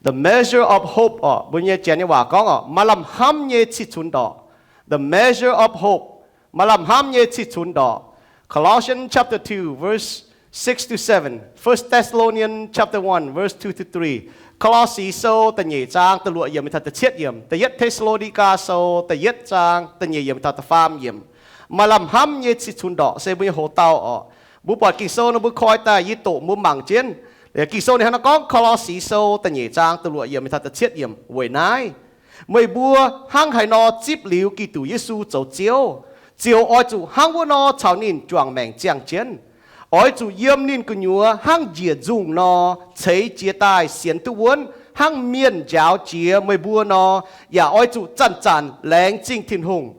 The measure of hope orqc, mbuo nyei Janx nyei waac gorngv orqc, maaih lamh hnamv nyei cih cunx ndorqc. The measure of hope, maaih lamh hnamv nyei cih cunx ndorqc. Colossians chapter two, verse six to seven, First Thessalonians chapter one, verse two to three, Ko^lo^si Sou da'nyeic zaang da'luoqc yiemc mingh taux da'cietv yiemc, Da'yietv Te^saa^lo^ni^gaa Sou da'yietv zaang da'nyeic yiemc mingh taux da'faam yiemc. Maaih lamh hnamv nyei cih cunx ndorqc se mbuo nyei hoc-dauh orqc. Mbuo buatc Ging-Sou nor mbuo koi daaih, yie doqc mbuo mangc jienv. Ging-Sou ninh hnangv naaiv gorngv, Ko^lo^si Sou da'nyeic zaang da'luoqc yiemc mingh taux da'cietv yiemc, Weic naaiv meih mbuo hnangv haaix nor zipv liuz Giduc Yesu zoux Ziouv, ziouc oix zuqc hnangv wuov nor caux ninh juangc maengc ziangh jienv. Oix zuqc yiem ninh gu'nyuoz hnangv njiec nzungh nor, ceix jiez daaih sienx duqv wuonv hnangv mienh njaaux jiex meih mbuo nor, yaac oix zuqc zanc-zanc laengz zingh Tin-Hungh.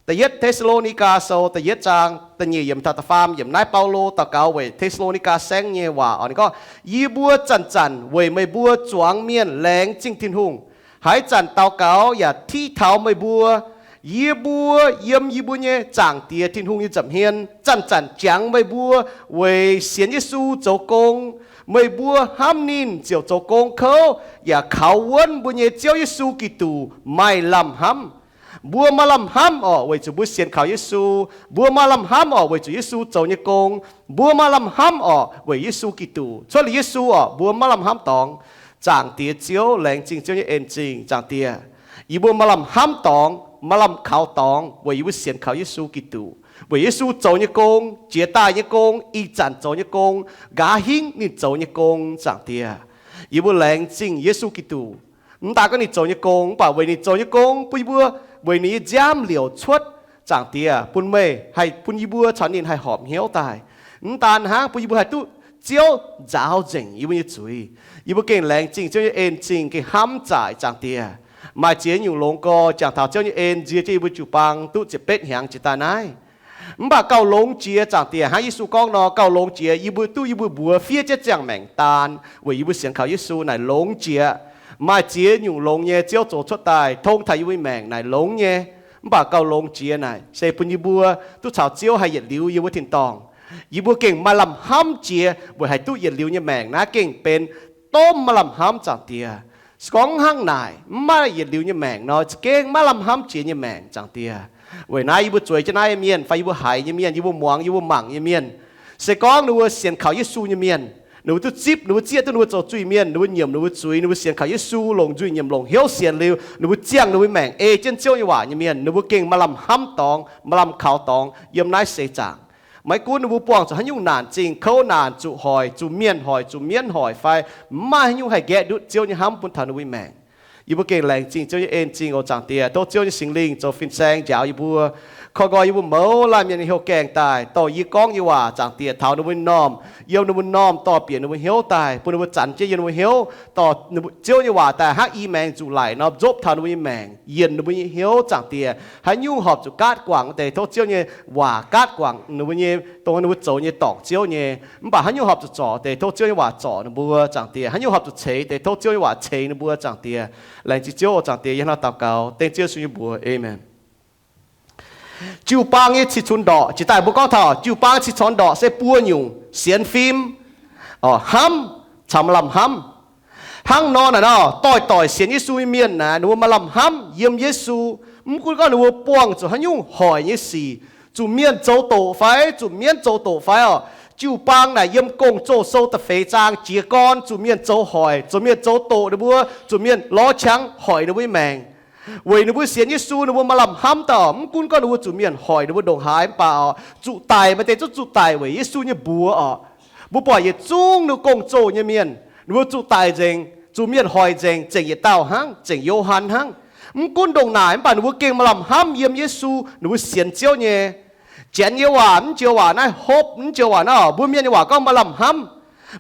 Da'yietv Te^saa^lo^ni^gaa Sou da'yietv zaang da'nyeic yiemc taux da'faam yiemc, naaiv Baulo daux gaux weic Te^saa^lo^ni^gaa Saengv nyei waac oc. Ninh gorngv, Yie mbuo zanc-zanc weic meih mbuo zuangx mienh laengz zingh Tin-Hungh, haaix zanc daux gaux yaac tiqv taux meih mbuo. Yie mbuo yiem yie mbuo nyei Zaangc Diex Tin-Hungh nyei nza'hmien zanc-zanc jangx meih mbuo weic sienx Yesu zoux gong. Meih mbuo hnamv ninh ziouc zoux gong kouv yaac kaux wuonv mbuo nyei Ziouv Yesu Giduc maaih lamh hnamv. Mbuo maaih lamh hnamv orqc weic zuqc mbuo sienx kaux Yesu. Mbuo maaih lamh hnamv orqc weic zuqc Yesu zoux nyei gong. Mbuo maaih lamh hnamv orqc weic Yesu Giduc. Cuotv liuz Yesu orqc, mbuo maiv lamh hnamv dorngx. Zaangc Diex Ziouv, laengz zingh Ziouv nyei en-zingh. Zaangc Diex, yie mbuo maaih lamh hnamv dorngx, maaih lamh kaux dorngx weic yie mbuo sienx kaux Yesu Giduc, weic Yesu zoux nyei gong, jiex daaih nyei gong, ih zanc zoux nyei gong, nqa'haav hingv ninh zoux nyei gong. Zaangc Diex, yie mbuo laengz zingh Yesu Giduc. Mv daaih gorngv ninh zoux nyei gong, mv baac weic ninh zoux nyei gong bun yie mbuo, weic ninh nyei nziaamv liouc cuotv, Zaangc Diex, bun meih haih bun yie mbuo caux ninh haih horpc hnyouv daaih. Mv daan hnangv, bun yie mbuo haih duqv Ziouv nzaaux nzengc yie mbuo nyei zuiz. Yie mbuo gengh laengz zingh Ziouv nyei en-zingh gengh hnamv zaaic, Zaangc Diex. Maaih ziex nyungc longx gorx jangx taux Ziouv nyei en nzie jienv yie mbuo jiu-baang duqv ziepc betv hnyangx jiex daaih naaiv. Mv baac gauh longx jiex, Zaangc Diex, hnangv Yesu gorngv nor, gauh longx jiex yie mbuo duqv yie mbuo mbuox fiev jienv ziangh maengc daan weic yie mbuo sienx kaux Yesu naaic longx jiex. Maaih ziex nyungc longx nyei Ziouv zoux cuotv daaih tong taux yie mbuo nyei maengc naaic longx nyei. Mv baac gauh longx jiex naaic se bun yie mbuo duqv caux Ziouv haih yietc liuz yiem wuov tin-dorngh. Yie mbuo gengh maaih lamh hnamv jiex weic haih duqv yietc liuz nyei maengc. Naaiv gengh benx domh maaih lamh hnamv, Zaangc Diex. Se gorngv hnangv naaic mv maaih yietc liuz nyei maengc nor, za'gengh maaih lamh hnamv jiex nyei maengc, Zaangc Diex. Weic naaiv yie mbuo zueiz jienv naaiv nyei mienh fai yie mbuo haiz nyei mienh, yie mbuo muangx, yie mbuo mangc nyei mienh, se gorngv ninh mbuo sienx kaux Yesu nyei mienh, ninh mbuo duqv zipv, ninh mbuo zieqv duqv ninh mbuo zoux zuiz-mienh, ninh mbuo nyiemc ninh mbuo zuiz, ninh mbuo sienx kaux Yesu, longc nzuih nyiemc, longc hnyouv sienx liuz, ninh mbuo ziangh ninh mbuo maengc ei jienv Ziouv nyei waac nyei mienh, ninh mbuo gengh maaih lamh hnamv dorngx, maaih lamh kaux dorngx yiem naaiv seix zaangc. Maiv gunv ninh mbuo buangh zuqc haaix nyungc naanc zingh, kouv naanc, zuqc hoic, zuqc mienh hoic, zuqc mienv hoic, fai maaih haaix nyungc haih nqaeqv ndutv Ziouv nyei hnamv bun taux ninh mbuo nyei maengc. Yie mbuo gengh laengz zingh Ziouv nyei en-zingh oc, Zaangc Diex. Tov Ziouv nyei Singx Lingh zoux fin-saeng njaaux yie mbuo, koi nqoi yie mbuo mouz laanh mienh nyei hnyouv gaengh daaih, dorh yie gorngv nyei waac, Zaangc Diex, taux ninh mbuo nyei m'normh, yiem ninh mbuo m'normh dorh bieqc ninh mbuo hnyouv daaih, bun ninh mbuo zanc jienv yiem ninh mbuo hnyouv dorh Ziouv nyei waac daaih hnangv i maengx nzuqc laic nor nzopv taux ninh mbuo nyei maengc, yienc ninh mbuo nyei hnyouv, Zaangc Diex. Haaix nyungc horpc zuqc gaatv guangc deix, tov Ziouv nyei waac gaatv guangc ninh mbuo nyei, dongh ninh mbuo zoux nyei dorngc Ziouv nyei. Mv baac haaix nyungc horpc zuqc zorc deix, tov Ziouv nyei waac zorc ninh mbuo, Zaangc Diex. Haaix nyungc horpc zuqc ceix deix, tov Ziouv nyei waac ceix ninh mbuo, Zaangc Diex. Laengz zingh Ziouv oc, Zaangc Diex. Yie hnangv naaiv daux gaux dengv Ziouv Yesu nyei mbuox, aamen. Jiu-baang nyei cih cunx ndorqc. Jiex daaih mbuo gorngv taux jiu-baang cih cunx ndorqc se buo nyungc: sienx fim, hnamv, caux maaih lamh hnamv. Hnangv nor naaic nor, doix-doic sienx Yesu nyei mienh naaic, ninh mbuo maaih lamh hnamv yiem Yesu. Mv gunv gorngv ninh mbuo buangh zuqc haaix nyungc hoic nyei sic, zuqc mienh zoux doqc fai zuqc mienv zoux doqc fai oc. Jiu-baang naaic yiem Gong-Zoh Sou da'feix zaang jiez gorn zuqc mienh zoux hoic, zuqc mienh zoux doqc ninh mbuo, zuqc mienh lorz qangx hoic ninh mbuo nyei maengc. Weic ninh mbuo sienx Yesu, ninh mbuo maaih lamh hnamv daaih oc. Mv gunv gorngv ninh mbuo zuqc mienh hoic ninh mbuo ndongc haaix, mv baac oc, zuqc daic, maaih deix zungv zuqc daic weic Yesu nyei mbuox oc. Mbuo buatc yietc zungv ninh gong-zoh nyei mienh, ninh mbuo zuqc daic nzengc, zuqc mienh hoic nzengc, zengc yietc dauh hnangv, zengc Yo^han hnangv. Mv gunv ndongc naaic, mv baac ninh mbuo gengh maaih lamh hnamv yiem Yesu, ninh mbuo sienx Ziouv nyei. Janx nyei waac, mv joux waac naaiv hope, mv joux waac naaiv oc, mbuo mienh nyei waac gorngv maaih lamh hnamv.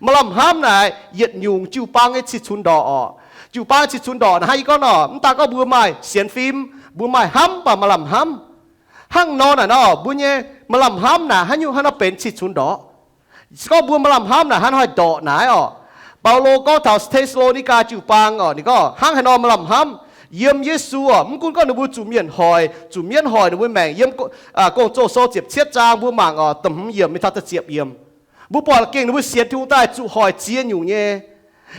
Maaih lamh hnamv naaic yietc nyungc jiu-baang nyei cih cunx ndorqc oc. Jiu-baang cih cunx ndorqc naaic hnangv yie gorngv nor, mv daan gorngv mbuo maaih sienx fim, mbuo maaih hnamv, mv baac maaih lamh hnamv. Hnangv nor naaic nor, mbuo nyei maaih lamh hnamv naaic haaix nyungc hnangv nor benx cih cunx ndorqc? Se gorngv mbuo maaih lamh hnamv naaic hnangv haaix ndorqc naaic oc. Baulo gorngv taux Te^saa^lo^ni^gaa jiu-baang oc, ninh gorngv hnangv haaix nor maaih lamh hnamv yiem Yesu oc. Mv gunv gorngv ninh mbuo zuqc mienh hoic, zuqc mienv hoic ninh mbuo maengc, yiem Gong-Zoh Sou ziepc cietv zaang mbuo mangc oc, da'hmz yiemc mingh taux da'ziepc yiemc, mbuo buatc gengh ninh mbuo sienx Tin-Hungh daaih zuqc hoic ziex nyungc nyei.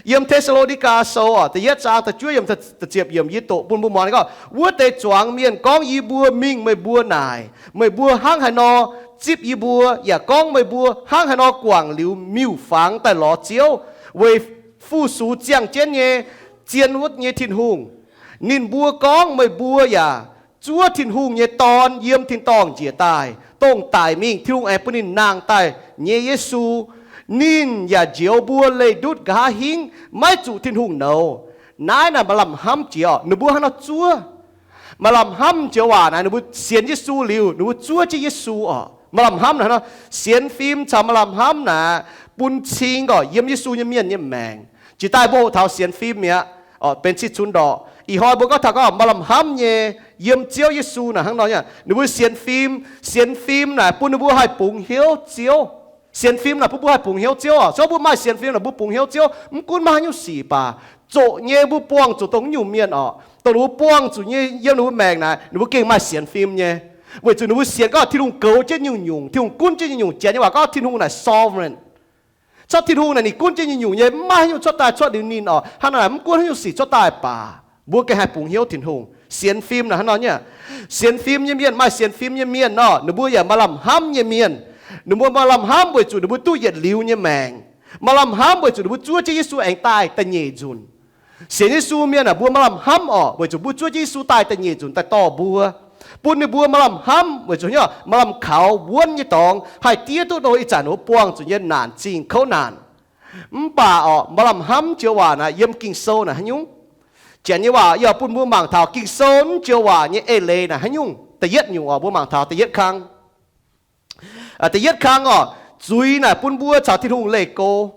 Yiem Te^saa^lo^ni^gaa Sou da'yietv zaang da'juov yiem da'ziepc yiemc yie doqc bun mbuo muangx gorngv, wuov deix zuangx mienh gorngv yie mbuo mingh meih mbuo naaic, meih mbuo hnangv haaix nor zipv yie mbuo, yaac gorngv meih mbuo hnangv haaix nor guangc liuz miuc-fangx daaih lorz Ziouv, weic fu-sux ziangh jienv nyei, zien wuov nyei Tin-Hungh. Ninh mbuo gorngv meih mbuo yaac zuov Tin-Hungh nyei Dorn yiem tin-dorngh njiec daaih, dongh daic mingh Tin-Hungh aengx bun ninh nangh daaih nyei Yesu. Ninh yaac njoux mbuo leih ndutv nqa'haav hingv, maiv zuqc Tin-Hungh nouz. Naaiv naaic maaih lamh hnamv jiex oc. Ninh mbuo hnangv nor zuov. Maaih lamh hnamv joux waac naaic, ninh mbuo sienx Yesu liuz, ninh mbuo zuov jienv Yesu oc. Maaih lamh hnamv naaic hnangv nor, sienx fim caux maaih lamh hnamv naaic bun cing oc yiem Yesu nyei mienh nyei maengc. Jiex daaih mbuo hoqc taux sienx fim mi'aqv, benx cih cunx ndorqc. Ih hnoi mbuo gorngv taux gorngv maaih lamh hnamv nyei yiem Ziouv Yesu naaic hnangv nor, ninh mbuo sienx fim. Sienx fim naaic bun ninh mbuo haih bungx hnyouv Ziouv. Sienx fim naaic bun mbuo haih bungx hnyouv Ziouv oc. Se gorngv mbuo maaih sienx fim naaic mbuo bungx hnyouv Ziouv, mv gunv maaih haaix nyungc sic baac, zoqc nyei mbuo buangh zuqc dongh nyungc mienh oc, dongh ninh mbuo buangh zuqc nyei yiem ninh mbuo maengc naaic, ninh mbuo gengh maaih sienx fim nyei. Weic zuqc ninh mbuo sienx gorngv Tin-Hungh goux jienv nyungc-nyungc, Tin-Hungh gunv jienv nyungc-nyungc. Janx nyei waac gorngv Tin-Hungh naaic sovereign. Cuotv Tin-Hungh naaic ninh gunv jienv nyungc-nyungc nyei, mv maaih haaix nyungc cuotv daaih cuotv liuz ninh oc. Hnangv naaic mv gunv haaix nyungc sic cuotv daaih baac, mbuo gengh haih bungx hnyouv Tin-Hungh. Sienx fim naaic hnangv nor nyei. Sienx fim nyei mienh, maaih sienx fim nyei mienh nor, ninh mbuo yaac maaih lamh hnamv nyei mienh. Ninh mbuo maaih lamh hnamv weic zuqc ninh mbuo duqv yietc liuz nyei maengc. Maaih lamh hnamv weic zuqc ninh mbuo zuov jienv Yesu aengx daaih da'nyeic nzunc. Sienx Yesu mienh aah, mbuo maaih lamh hnamv oc, weic zuqc mbuo zuov jienv Yesu daaih da'nyeic nzunc daaih dorh mbuo, bun ninh mbuo maaih lamh hnamv weic zuqc maaih lamh kaux wuonv nyei dorngx haih diev duqv ninh mbuo ih zanc ninh mbuo buangh zuqc nyei naanc zingh kouv naanc. Mv baac oc, maaih lamh hnamv joux waac naaic yiem Ging-Sou naaic haaix nyungc? Janx nyei waac yaac bun mbuo mangc taux Ging-Sou naaiv joux waac nyei eix leiz naaic haaix nyungc. Da'yietv nyungc oc, mbuo mangc taux da'yietv kang. Da'yietv kang oc, zuiz naaic bun mbuo caux Tin-Hungh leih go,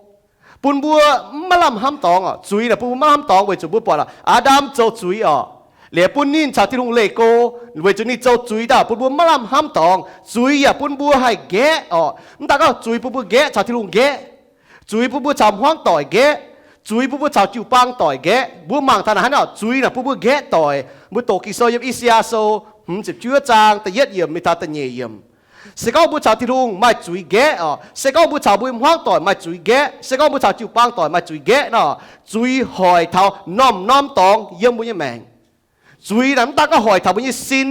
bun mbuo mv maaih lamh hnamv dorngx oc. Zuiz naaic bun mbuo maiv lamh hnamv dorngx weic zuqc mbuo buatc Aa^ndam zoux zuiz oc, liuz bun ninh caux Tin-Hungh leih go, weic zuqc ninh zoux zuiz daaih bun mbuo maiv lamh hnamv dorngx. Zuiz yaac bun mbuo haih nqaeqv oc. Mv daaih gorngv zuiz bun mbuo nqaeqv caux Tin-Hungh nqaeqv, zuiz bun mbuo caux hmuangv doic nqaeqv, zuiz bun mbuo caux jiu-baang doic nqaeqv. Mbuo mangc taux naaic hnangv nor, zuiz naaic bun mbuo nqaeqv doic. Mbuo doqc Ging-Sou yiem I^saa^yaa Sou hmz ziepc juov zaang da'yietv yiemc mingh taux da'nyeic yiemc. Se gorngv mbuo caux Tin-Hungh maaih zuiz nqaeqv oc, se gorngv mbuo caux mbuo nyei hmuangv doic maaih zuiz nqaeqv, se gorngv mbuo caux jiu-baang doic maaih zuiz nqaeqv nor, zuiz hoic taux norm-norm dorngx yiem mbuo nyei maengc. Zuiz naaic mv daaih gorngv hoic taux mbuo nyei sin,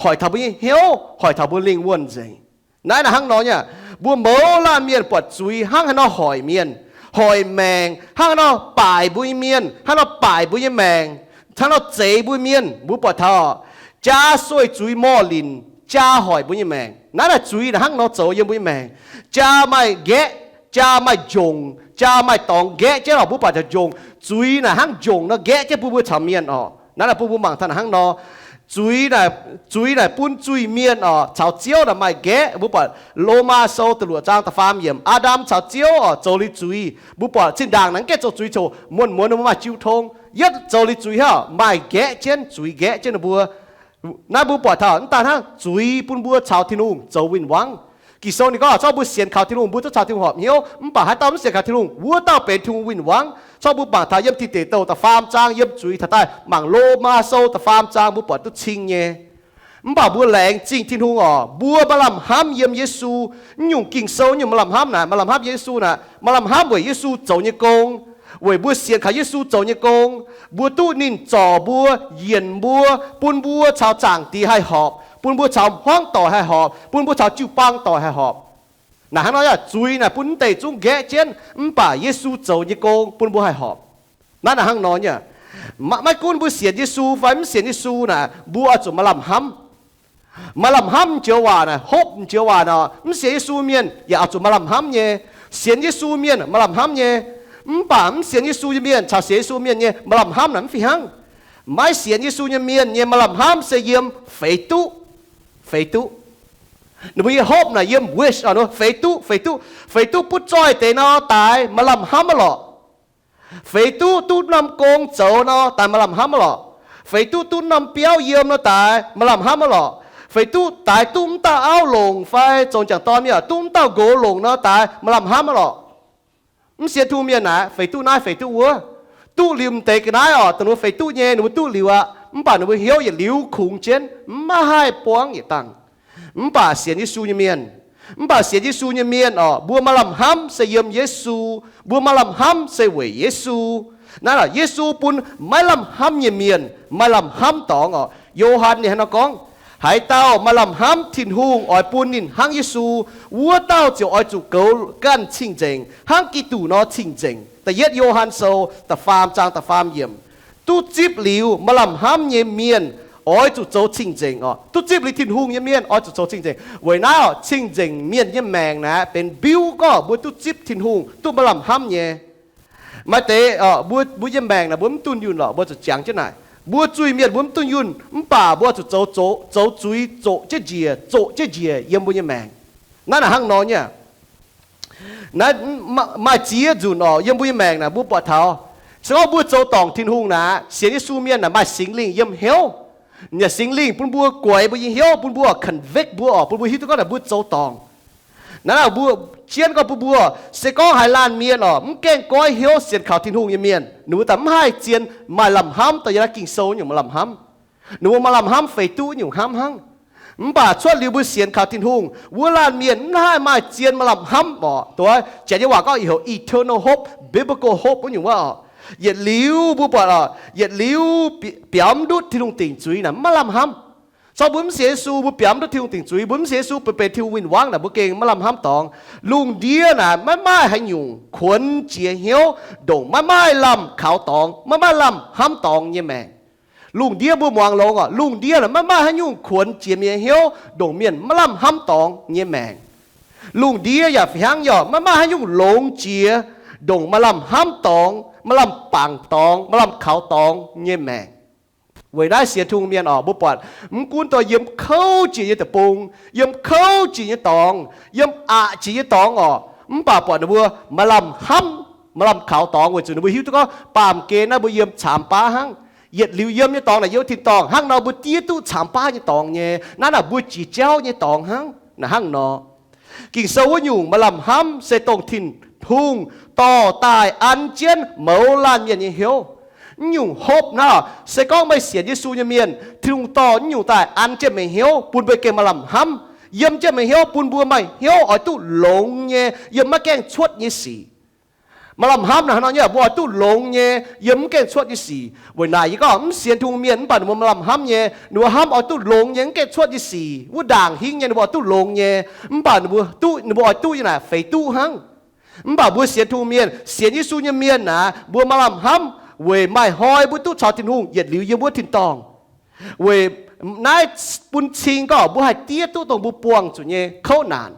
hoic taux mbuo nyei hnyouv, hoic taux mbuo lingh wuonh nzengc. Naaiv naaic hnangv nor nyei, mbuo mouz laanh mienh buatc zuiz hnangv haaix nor hoic mienh, hoic maengc, hnangv haaix nor baaic mbuo nyei mienh, hnangv haaix nor baaic mbuo nyei maengc, hnangv haaix nor zeix mbuo mienh, mbuo buatc taux jaa sueih zuiz morh linc, jaa hoic mbuo nyei maengc. Naaiv naaic zuiz naaic hnangv nor zoux yiem mbuo nyei maengc. Jaa maaih nqaeqv, jaa maaih njongc, jaa maaih dorngx nqaeqv jienv oc. Mbuo buatc taux njongc, zuiz naaic hnangv njongc nor nqaeqv jienv bun mbuo caux mienh oc. Naaiv naaic bun mbuo mangc taux naaic hnangv nor. Zuiz naaic, zuiz naaic bun zuiz mienh oc caux Ziouv naaic maaih nqaeqv. Mbuo buatc Lomaa Sou da'luoqc zaang da'faam yiemc, Aa^ndam caux Ziouv oc zoux liuz zuiz. Mbuo buatc zinh ndaangc naaic mv gaengh zoux zuiz, ziouc muonz-muonz ninh mbuo maaih jiu tong. Yietv zoux liuz zuiz hnangv, maaih nqaeqv jienv, zuiz nqaeqv jienv ninh mbuo. Naaiv mbuo buatc taux mv daaih hnangv, zuiz bun mbuo caux Tin-Hungh zoux win-wangv. Ging-Sou ninh gorngv, zorqv mbuo sienx kaux Tin-Hungh, mbuo zungv caux Tin-Hungh horpc hnyouv. Mv baac haaix dauh mv sienx kaux Tin-Hungh, wuov dauh benx Tin-Hungh win-wangv. Zorqv mbuo mangc taux yiem Da'deic Douh da'faam zaang, yiem zuiz taux daaih mangc Lomaa Sou da'faam zaang, mbuo buatc duqv cing nyei. Mv baac mbuo laengz zingh Tin-Hungh oc, mbuo maaih lamh hnamv yiem Yesu. Naaiv nyungc Ging-Sou nyungc maaih lamh hnamv naaic, maaih lamh hnamv Yesu naaic, maaih lamh hnamv weic Yesu zoux nyei gong, weic mbuo sienx kaux Yesu zoux nyei gong. Mbuo duqv ninh zorc mbuo, yienc mbuo, bun mbuo caux Zaangc Diex haih horpc, bun mbuo caux hmuangv doic haih horpc, bun mbuo caux jiu-baang doic haih horpc. Naaic hnangv nor, zuiz naaic bun mv deix zungv nqaeqv jienv, mv baac Yesu zoux nyei gong bun mbuo haih horpc. Naaiv naaic hnangv nor nyei. Maiv gunv mbuo sienx Yesu fai mv sienx Yesu naaic, mbuo oix zuqc maaih lamh hnamv. Maaih lamh hnamv joux waac naaic, hope joux waac naaic, mv sienx Yesu mienh yaac oix zuqc maaih lamh hnamv nyei. Sienx Yesu mienh maaih lamh hnamv nyei. Mv baac mv sienx Yesu nyei mienh caux sienx Yesu mienh nyei maaih lamh hnamv naaic mv fih hnangv. Maiv sienx Yesu nyei mienh nyei maaih lamh hnamv se yiem feix duqv. Feix duqv. Ninh mbuo nyei hope naaic yiem wish, feix duqv, feix duqv. Feix duqv butv zoih deix nor, daaix maaih lamh hnamv aqv lorqc. Feix duqv duqv norm gong zoux nor, daaix maaih lamh hnamv aqv lorqc. Feix duqv duqv norm biauv yiem nor, daaix maaih lamh hnamv aqv lorqc. Feix duqv daaix duqv mv dauh auv longc fai zoux m'jangc dorn mienh, duqv mv dauh nqox longc nor, daaix maaih lamh hnamv aqv lorqc. Mv sienx Tin-Hungh mienh naaic, feix duqv naaiv feix duqv wuov. Duqv liuz m'deix ga'naaiv oc, dongh ninh mbuo feix duqv nyei, ninh mbuo duqv liuz aqv. Mv baac ninh mbuo hnyouv yietc liuz kungx jienv, maiv haih buangv yietc dangh. Mv baac sienx Yesu nyei mienh, Mv baac sienx Yesu nyei mienh oc, mbuo maaih lamh hnamv se yiem Yesu, mbuo maaih lamh hnamv se weic Yesu. Naaiv oc, Yesu bun maiv lamh hnamv nyei mienh maaih lamh hnamv dorngx oc. Yo^han ninh hnangv nor gorngv, haaix dauh maaih lamh hnamv Tin-Hungh oix bun ninh hnangv Yesu, wuov dauh ziouc oix zuqc goux ganh cing-nzengc, hnangv Giduc nor cing-nzengc. Da'yietv Yo^han Sou da'faam zaang da'faam yiemc. Duqv zipv liuz maaih lamh hnamv nyei mienh oix zuqc zoux cing-nzengc oc. Duqv zipv liuz Tin-Hungh nyei mienh oix zuqc zoux cing-nzengc. Weic naaiv oc, cing-nzengc mienh nyei maengc naaiv benx mbiuv gorngv mbuo duqv zipv Tin-Hungh, duqv maaih lamh hnamv nyei. Maaih deix oc, mbuo, mbuo nyei maengc naaic mbuo mv dunh yunh lorqc, mbuo zuqc jangx jienv naaic. Mbuo zuiz-mienh mbuo mv dunh yunh, mv baac mbuo zuqc zoux, zoux, zoux zuiz zoqc jienv njiec, zoqc jienv njiec yiem mbuo nyei maengc. Naaiv naaic hnangv nor nyei. Naaiv maaih ziex nzunc oc, yiem mbuo nyei maengc naaic mbuo buatc taux, se gorngv mbuo zoux dorngc Tin-Hungh naaic, sienx Yesu mienh naaic maaih Singx Lingh yiem hnyouv. Naaic Singx Lingh bun mbuo guaix mbuo nyei hnyouv, bun mbuo convict mbuo oc, bun mbuo hiuv duqv gorngv naaic mbuo zoux dorngc. Naaiv naaic mbuo jienv gorngv bun mbuo, se gorngv haaix laanh mienh oc, mv gaengh goiv hnyouv sienx kaux Tin-Hungh nyei mienh, ninh mbuo daaih mv haih zien maaih lamh hnamv dongh yiem naaiv Ging-Sou nyungc maaih lamh hnamv. Ninh mbuo maaih lamh hnamv feix duqv nyungc hnamv hnangv. Mv baac cuotv liuz mbuo sienx kaux Tin-Hungh, wuov laanh mienh mv haih maaih zien maaih lamh hnamv oc. Dongh janx nyei waac gorngv ih heuc eternal hope, biblical hope wuov nyungc wuov oc. Yietc liuz mbuo buatc oc, yietc liuz biaux mv ndutv Tin-Hungh dingc zuiz naaic mv maaih lamh hnamv. Corc mbuo mv sienx Yesu, mbuo biaux mv ndutv Tin-Hungh dingc zuiz, mbuo mv sienx Yesu, benx, benx Tin-Hungh win-wangv naaic mbuo gengh maiv lamh hnamv dorngx. Lungh ndiev naaic maiv maaih haaix nyungc kuonx jiex hnyouv ndongc maiv maaih lamh kaux dorngx, maiv maaih lamh hnamv dorngx nyei maengc. Lungh ndiev mbuo muangx longx oc, lungh ndiev naaic maiv maaih haaix nyungc kuonx jiex mienh hnyouv ndongc mienh maiv lamh hnamv dorngx nyei maengc. Lungh ndiev yaac fih hnangv nyei oc, maiv maaih haaix nyungc longx jiex ndongc maaih lamh hnamv dorngx, maaih lamh bangc dorngx, maaih lamh kaux dorngx nyei maengc. Weic naaiv sienx Tin-Hungh mienh oc, mbuo buatc mv gunv dongh yiem kouv jiex nyei deic-bung, yiem kouv jiex nyei dorngx, yiem aqc jiex nyei dorngx oc, mv baac buatc ninh mbuo maaih lamh hnamv, maaih lamh kaux dorngx weic zuqc ninh mbuo hiuv duqv gorngv baamh gen naaiv mbuo yiem caamx baav hnangv. Yietc liuz yiem nyei dorngx naaic yiem tin-dorngh, hnangv nor mbuo diev duqv caamx baav nyei dorngx nyei. Naaiv naaic mbuo jiex jauv nyei dorngx hnangv. Naaic hnangv nor. Ging-Sou wuov nyungc maaih lamh hnamv se dongh Tin-Hungh dorh daaih an jienv mouz laanh mienh nyei hnyouv. Naaiv nyungc hope naaiv se gorngv meih sienx Yesu nyei mienh, Tin-Hungh dorh naaiv nyungc daaih an jienv meih hnyouv, bun meih gengh maaih lamh hnamv, yiem jienv meih hnyouv, bun mbuo maaih hnyouv oix duqv longx nyei yiem maiv gaengh cuotv nyei sic. Maaih lamh hnamv naaic hnangv nor nyei, mbuo oix duqv longx nyei yiem mv gaengh cuotv nyei sic. Weic naaic yie gorngv mv sienx Tin-Hungh mienh mv baac ninh mbuo maaih lamh hnamv nyei, ninh mbuo hnamv oix duqv longx nyei mv gaengh cuotv nyei sic. Wuov ndaangc hingv nyei ninh mbuo oix duqv longx nyei, mv baac ninh mbuo duqv, ninh mbuo oix duqv nyei naaic feix duqv hnangv. Mv baac mbuo sienx Tin-Hungh mienh, sienx Yesu nyei mienh naaic, mbuo maaih lamh hnamv weic maaih hnoi mbuo duqv caux Tin-Hungh yietc liuz yiem wuov tin-dorngh. Weic naaiv bun cing gorngv mbuo haih diev duqv dongh mbuo buangh zuqc nyei kouv naanc.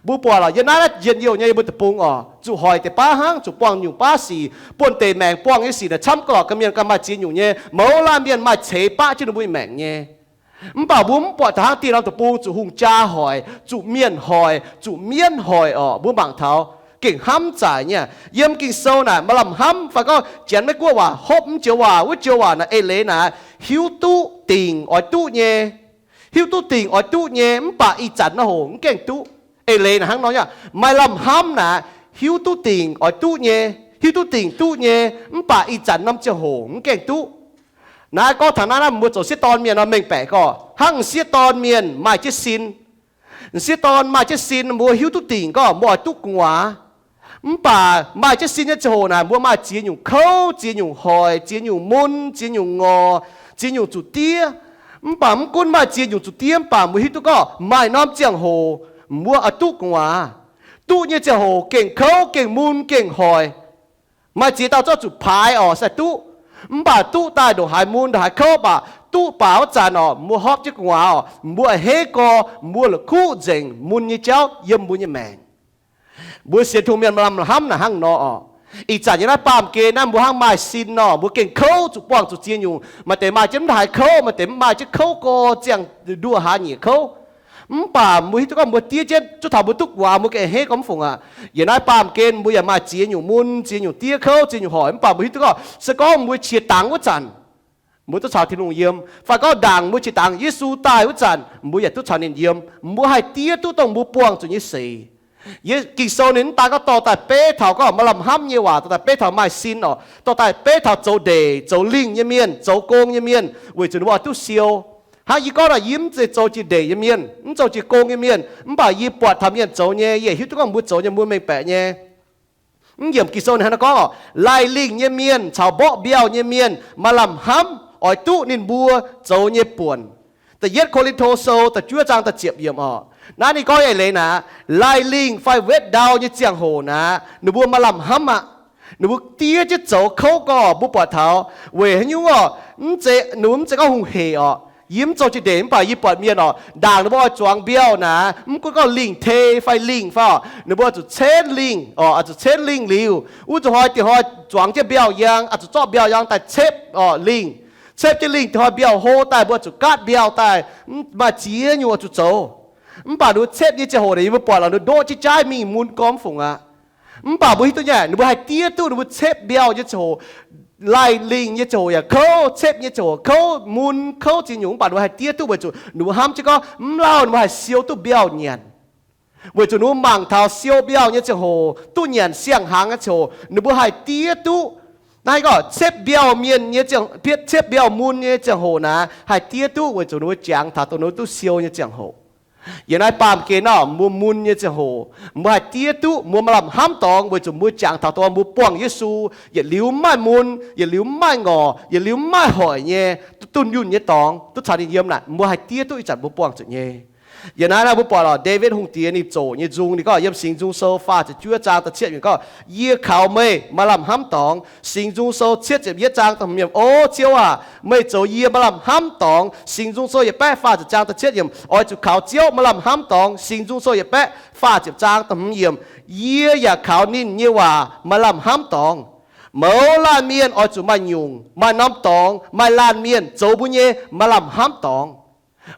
Mbuo buatc lorqc, yiem naaiv njien-youh nyei yiem mbuo deic-bung oc, zuqc hoic deix baav hnangv, zuqc buangh nyungc baav sic, buonv deix maengc buangh nyei sic naaic camv gauh lorqc, ga'mienh ganh maaih ziex nyungc nyei, mouz laanh mienh maaih ceix baqv jienv ninh mbuo nyei maengc nyei. Mv baac mbuo mv buatc taux hnangv dieh norm deic-bung zuqc hungh jaa hoic, zuqc mienh hoic, zuqc mienv hoic orqc. Mbuo mangc taux gengh hnamv zaic nyei. Yiem Ging-Sou naaic maaih lamh hnamv fai gorngv Janx Meiv Guoqv waac hopv mv joux waac, wuov joux waac naaic eix leiz naaic, hiuv duqv dingc oix duqv nyei. Hiuv duqv dingc oix duqv nyei, mv baac ih zanc nor hoc mv gaengh duqv. Eix leiz naaic hnangv nor nyei, maaih lamh hnamv naaic, hiuv duqv dingc oix duqv nyei, hiuv duqv dingc duqv nyei, mv baac ih zanc norm ziangh hoc mv gaengh duqv. Naaiv gorngv taux naaiv, naaiv mbuo zoux m'sieqv dorn mienh nor mengh baeqc gorngv hnangv m'sieqv dorn mienh maaih jienv sin. M'sieqv dorn maaih jienv sin, mbuo hiuv duqv dingc gorngv mbuo oix duqv gu'nguaaz. Mv baac maaih jienv sin nyei ziangh hoc naaic, mbuo maaih ziex nyungc kouv, ziex nyungc hoic, ziex nyungc mun, ziex nyungc ngorc, ziex nyungc zuqc diev. Mv baac mv gunv maaih ziex nyungc zuqc diev, mv baac mbuo hiuv duqv gorngv maaih norm ziangh hoc mbuo oix duqv gu'nguaaz. Duqv nyei ziangh hoc gengh kouv, gengh mun, gengh hoic. Maaih ziex dauh zorqv zuqc paaix orqc, sai duqv. Mv baac duqv daaih ndongc haaix mun ndongc haaix kouv baac, duqv baac wuov zanc orqc, mbuo hopv jienv gu'nguaaz orqc, mbuo a'hneiv gorx, mbuo la'kuqv nzengc mun nyei jauv yiem mbuo nyei maengc. Mbuo sienx Tin-Hungh mienh maaih lamh hnamv naaic hnangv nor orqc. Ih zanc nyei naaiv baamh gen naaiv mbuo hnangv maaih sin nor, mbuo gengh kouv zuqc buangh zuqc ziex nyungc. Maaih deix maaih jienv mv haiz kouv, maaih deix mv maaih jienv kouv gorx ziangh nduoh hlaax nyieqc kouv. Mv baac mbuo hiuv duqv gorngv mbuo diev jienv, zuov taux mbuo duqv gu'nguaaz mbuo gengh a'hneiv gorx mv fungc aqv. Yiem naaiv baamh gen mbuo yaac maaih ziex nyungc mun, ziex nyungc diev kouv, ziex nyungc hoic, mv baac mbuo hiuv duqv gorngv se gorngv mbuo qiex dangx wuov zanc, mbuo duqv caux Tin-Hungh yiem. Fai gorngv ndaangc mbuo qiex dangx Yesu daaih wuov zanc, mbuo yaac duqv caux ninh yiem. Mbuo haih diev duqv dongh mbuo buangh zuqc nyei seix. Ging-Sou ninh mv daan gorngv dorh daaih beiv taux gorngv maaih lamh hnamv nyei waac, dorh daaih beiv taux maaih sin orqc, dorh daaih beiv taux zoux ndeic zoux lingh nyei mienh, zoux gong nyei mienh, weic zuqc ninh mbuo oix duqv siou. Hnangv yie gorngv nor, yie mv zeiz zoux jiex ndeic nyei mienh, mv zoux jiex gong nyei mienh, mv baac yie buatc taux mienh zoux nyei, yie hiuv duqv gorngv mbuo zoux nyei mbuo mengh baeqc nyei. Mv yiemc Ging-Sou ninh hnangv naaiv gorngv oc, laih lingh nyei mienh caux mborqv mbiauh nyei mienh maaih lamh hnamv oix duqv ninh mbuo zoux nyei buonc. Da'yietv Ko^lin^to Sou da'juov zaang da'ziepc yiemc oc. Naaiv ninh gorngv eix leiz naaic, laih lingh fai wetv ndau nyei ziangh hoc naaic, ninh mbuo maaih lamh hnamv aqv. Ninh mbuo diev jienv zoux kouv gorngv mbuo buatc taux weic haaix nyungc oc, mv zeiz, ninh mbuo mv zeiz gorngv hungh hec oc. Yie mv zoux jiex ndeic mv baac yie buatc mienh oc, ndaangc ninh mbuo oix zuangx mbiauh naaic, mv gunv gorngv lingh tei fai lingh fai oc, ninh mbuo zuqc cenv lingh oc, zuqc cenv lingh liuz, wuov zuqc hnoi dieh hnoi zuangx jienv mbiauh yang, zuqc zorqv mbiauh yang daaih cepv oc lingh. Cepv jienv lingh dieh hnoi mbiauh hlo daaih, mbuo zuqc gaatv mbiauh daaih, mv maaih ziex nyungc zuqc zoux. Mv baac ninh mbuo cepv nyei ziangh hoc naaic, yie mbuo buatc lorqc, ninh mbuo ndoqv jienv jaaiv mingh mun gormx fungc aqv. Mv baac mbuo hiuv duqv nyei, ninh mbuo haih diev duqv ninh mbuo cepv mbiauh nyei ziangh hoc, laih lingh nyei ziangh hoc yaac kouv, cepv nyei ziangh hoc kouv, mun kouv ziex nyungc, mv baac ninh mbuo haih diev duqv weic zuqc ninh mbuo hnamv jienv gorngv mv lauh ninh mbuo haih siou duqv mbiauh nyanc. Weic zuqc ninh mbuo mangc taux siou mbiauh nyei ziangh hoc, duqv nyanc siang-hnaangx nyei ziangh hoc, ninh mbuo haih diev duqv. Naaiv gorngv cepv mbiauh mienh nyei ziangh, cepv mbiauh mun nyei ziangh hoc naaic, haih diev duqv weic zuqc ninh mbuo jangx taux dongh ninh mbuo duqv siou nyei ziangh hoc. Yiem naaiv baamh gen naaic, mbuo mun nyei ziangh hoc, mbuo haih diev duqv, mbuo maaih lamh hnamv dorngx weic zuqc mbuo jangx taux dongh mbuo buangh Yesu, yietc liuz mv maaih mun, yietc liuz mv maaih ngorc, yietc liuz mv maaih hoic nyei, duqv dunh yunh nyei dorngx, duqv caux ninh yiem naaic, mbuo haih diev duqv ih zanc mbuo buangh zuqc nyei. Yiem naaiv naaic mbuo buatc lorqc, Ndaawitv Hungh Diex ninh zoqc nyei nzung ninh gorngv, yiem Singx Nzung Sou faah ziepc juov zaang da'cietv yiemc gorngv, Yie kaux meih maaih lamh hnamv dorngx. Singx Nzung Sou cietv ziepc yietv zaang da'hmz yiemc, O Ziouv aac, meih zoux yie maaih lamh hnamv dorngx. Singx Nzung Sou yietc baeqv faah ziepc zaang da'cietv yiemc, Oix zuqc kaux Ziouv maaih lamh hnamv dorngx. Singx Nzung Sou yietc baeqv faah ziepc zaang da'hmz yiemc, Yie yaac kaux ninh nyei waac maaih lamh hnamv dorngx. Mouz laanh mienh oix zuqc maaih nyungc, maaih norm dorngx, maaih laanh mienh zoux mbuo nyei maaih lamh hnamv dorngx.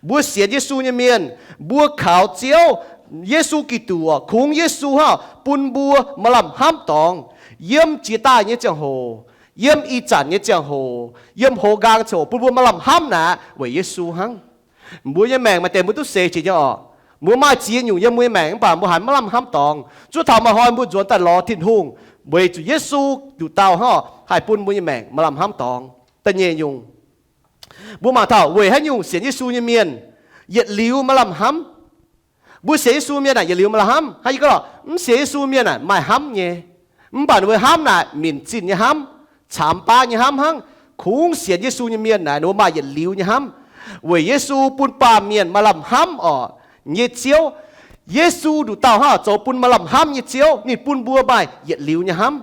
Mbuo sienx Yesu nyei mienh, mbuo kaux Ziouv Yesu Giduc, kungx Yesu hnangv bun mbuo maaih lamh hnamv dorngx. Yiem jiex daaih nyei ziangh hoc, yiem ih zanc nyei ziangh hoc, yiem hoz nqaang ziangh hoc bun mbuo maaih lamh hnamv naaic weic Yesu hnangv. Mbuo nyei maengc maaih deix mbuo duqv seix jiex nyei oc. Mbuo maaih ziex nyungc yiem mbuo nyei maengc mv baac mbuo haiz maiv lamh hnamv dorngx. Zuov taux maaih hnoi mbuo nzuonx daaih lorz Tin-Hungh weic zuqc Yesu nduqc dauh hnangv haih bun mbuo nyei maengc maaih lamh hnamv dorngx. Da'nyeic nyungc, mbuo mangc taux weic haaix nyungc sienx Yesu nyei mienh yietc liuz maaih lamh hnamv. Mbuo sienx Yesu mienh naaic yietc liuz maaih lamh hnamv. Hnangv yie gorngv lorqc, mv sienx Yesu mienh naaic maaih hnamv nyei, mv baac ninh mbuo hnamv naaic minc zinh nyei hnamv, caamx baav nyei hnamv hnangv. Kungx sienx Yesu nyei mienh naaic ninh mbuo maaih yietc liuz nyei hnamv, weic Yesu bun baamh mienh maaih lamh hnamv orqc nyei Ziouv. Yesu nduqc dauh hnangv zoux bun maaih lamh hnamv nyei Ziouv, ninh bun mbuo maaih yietc liuz nyei hnamv.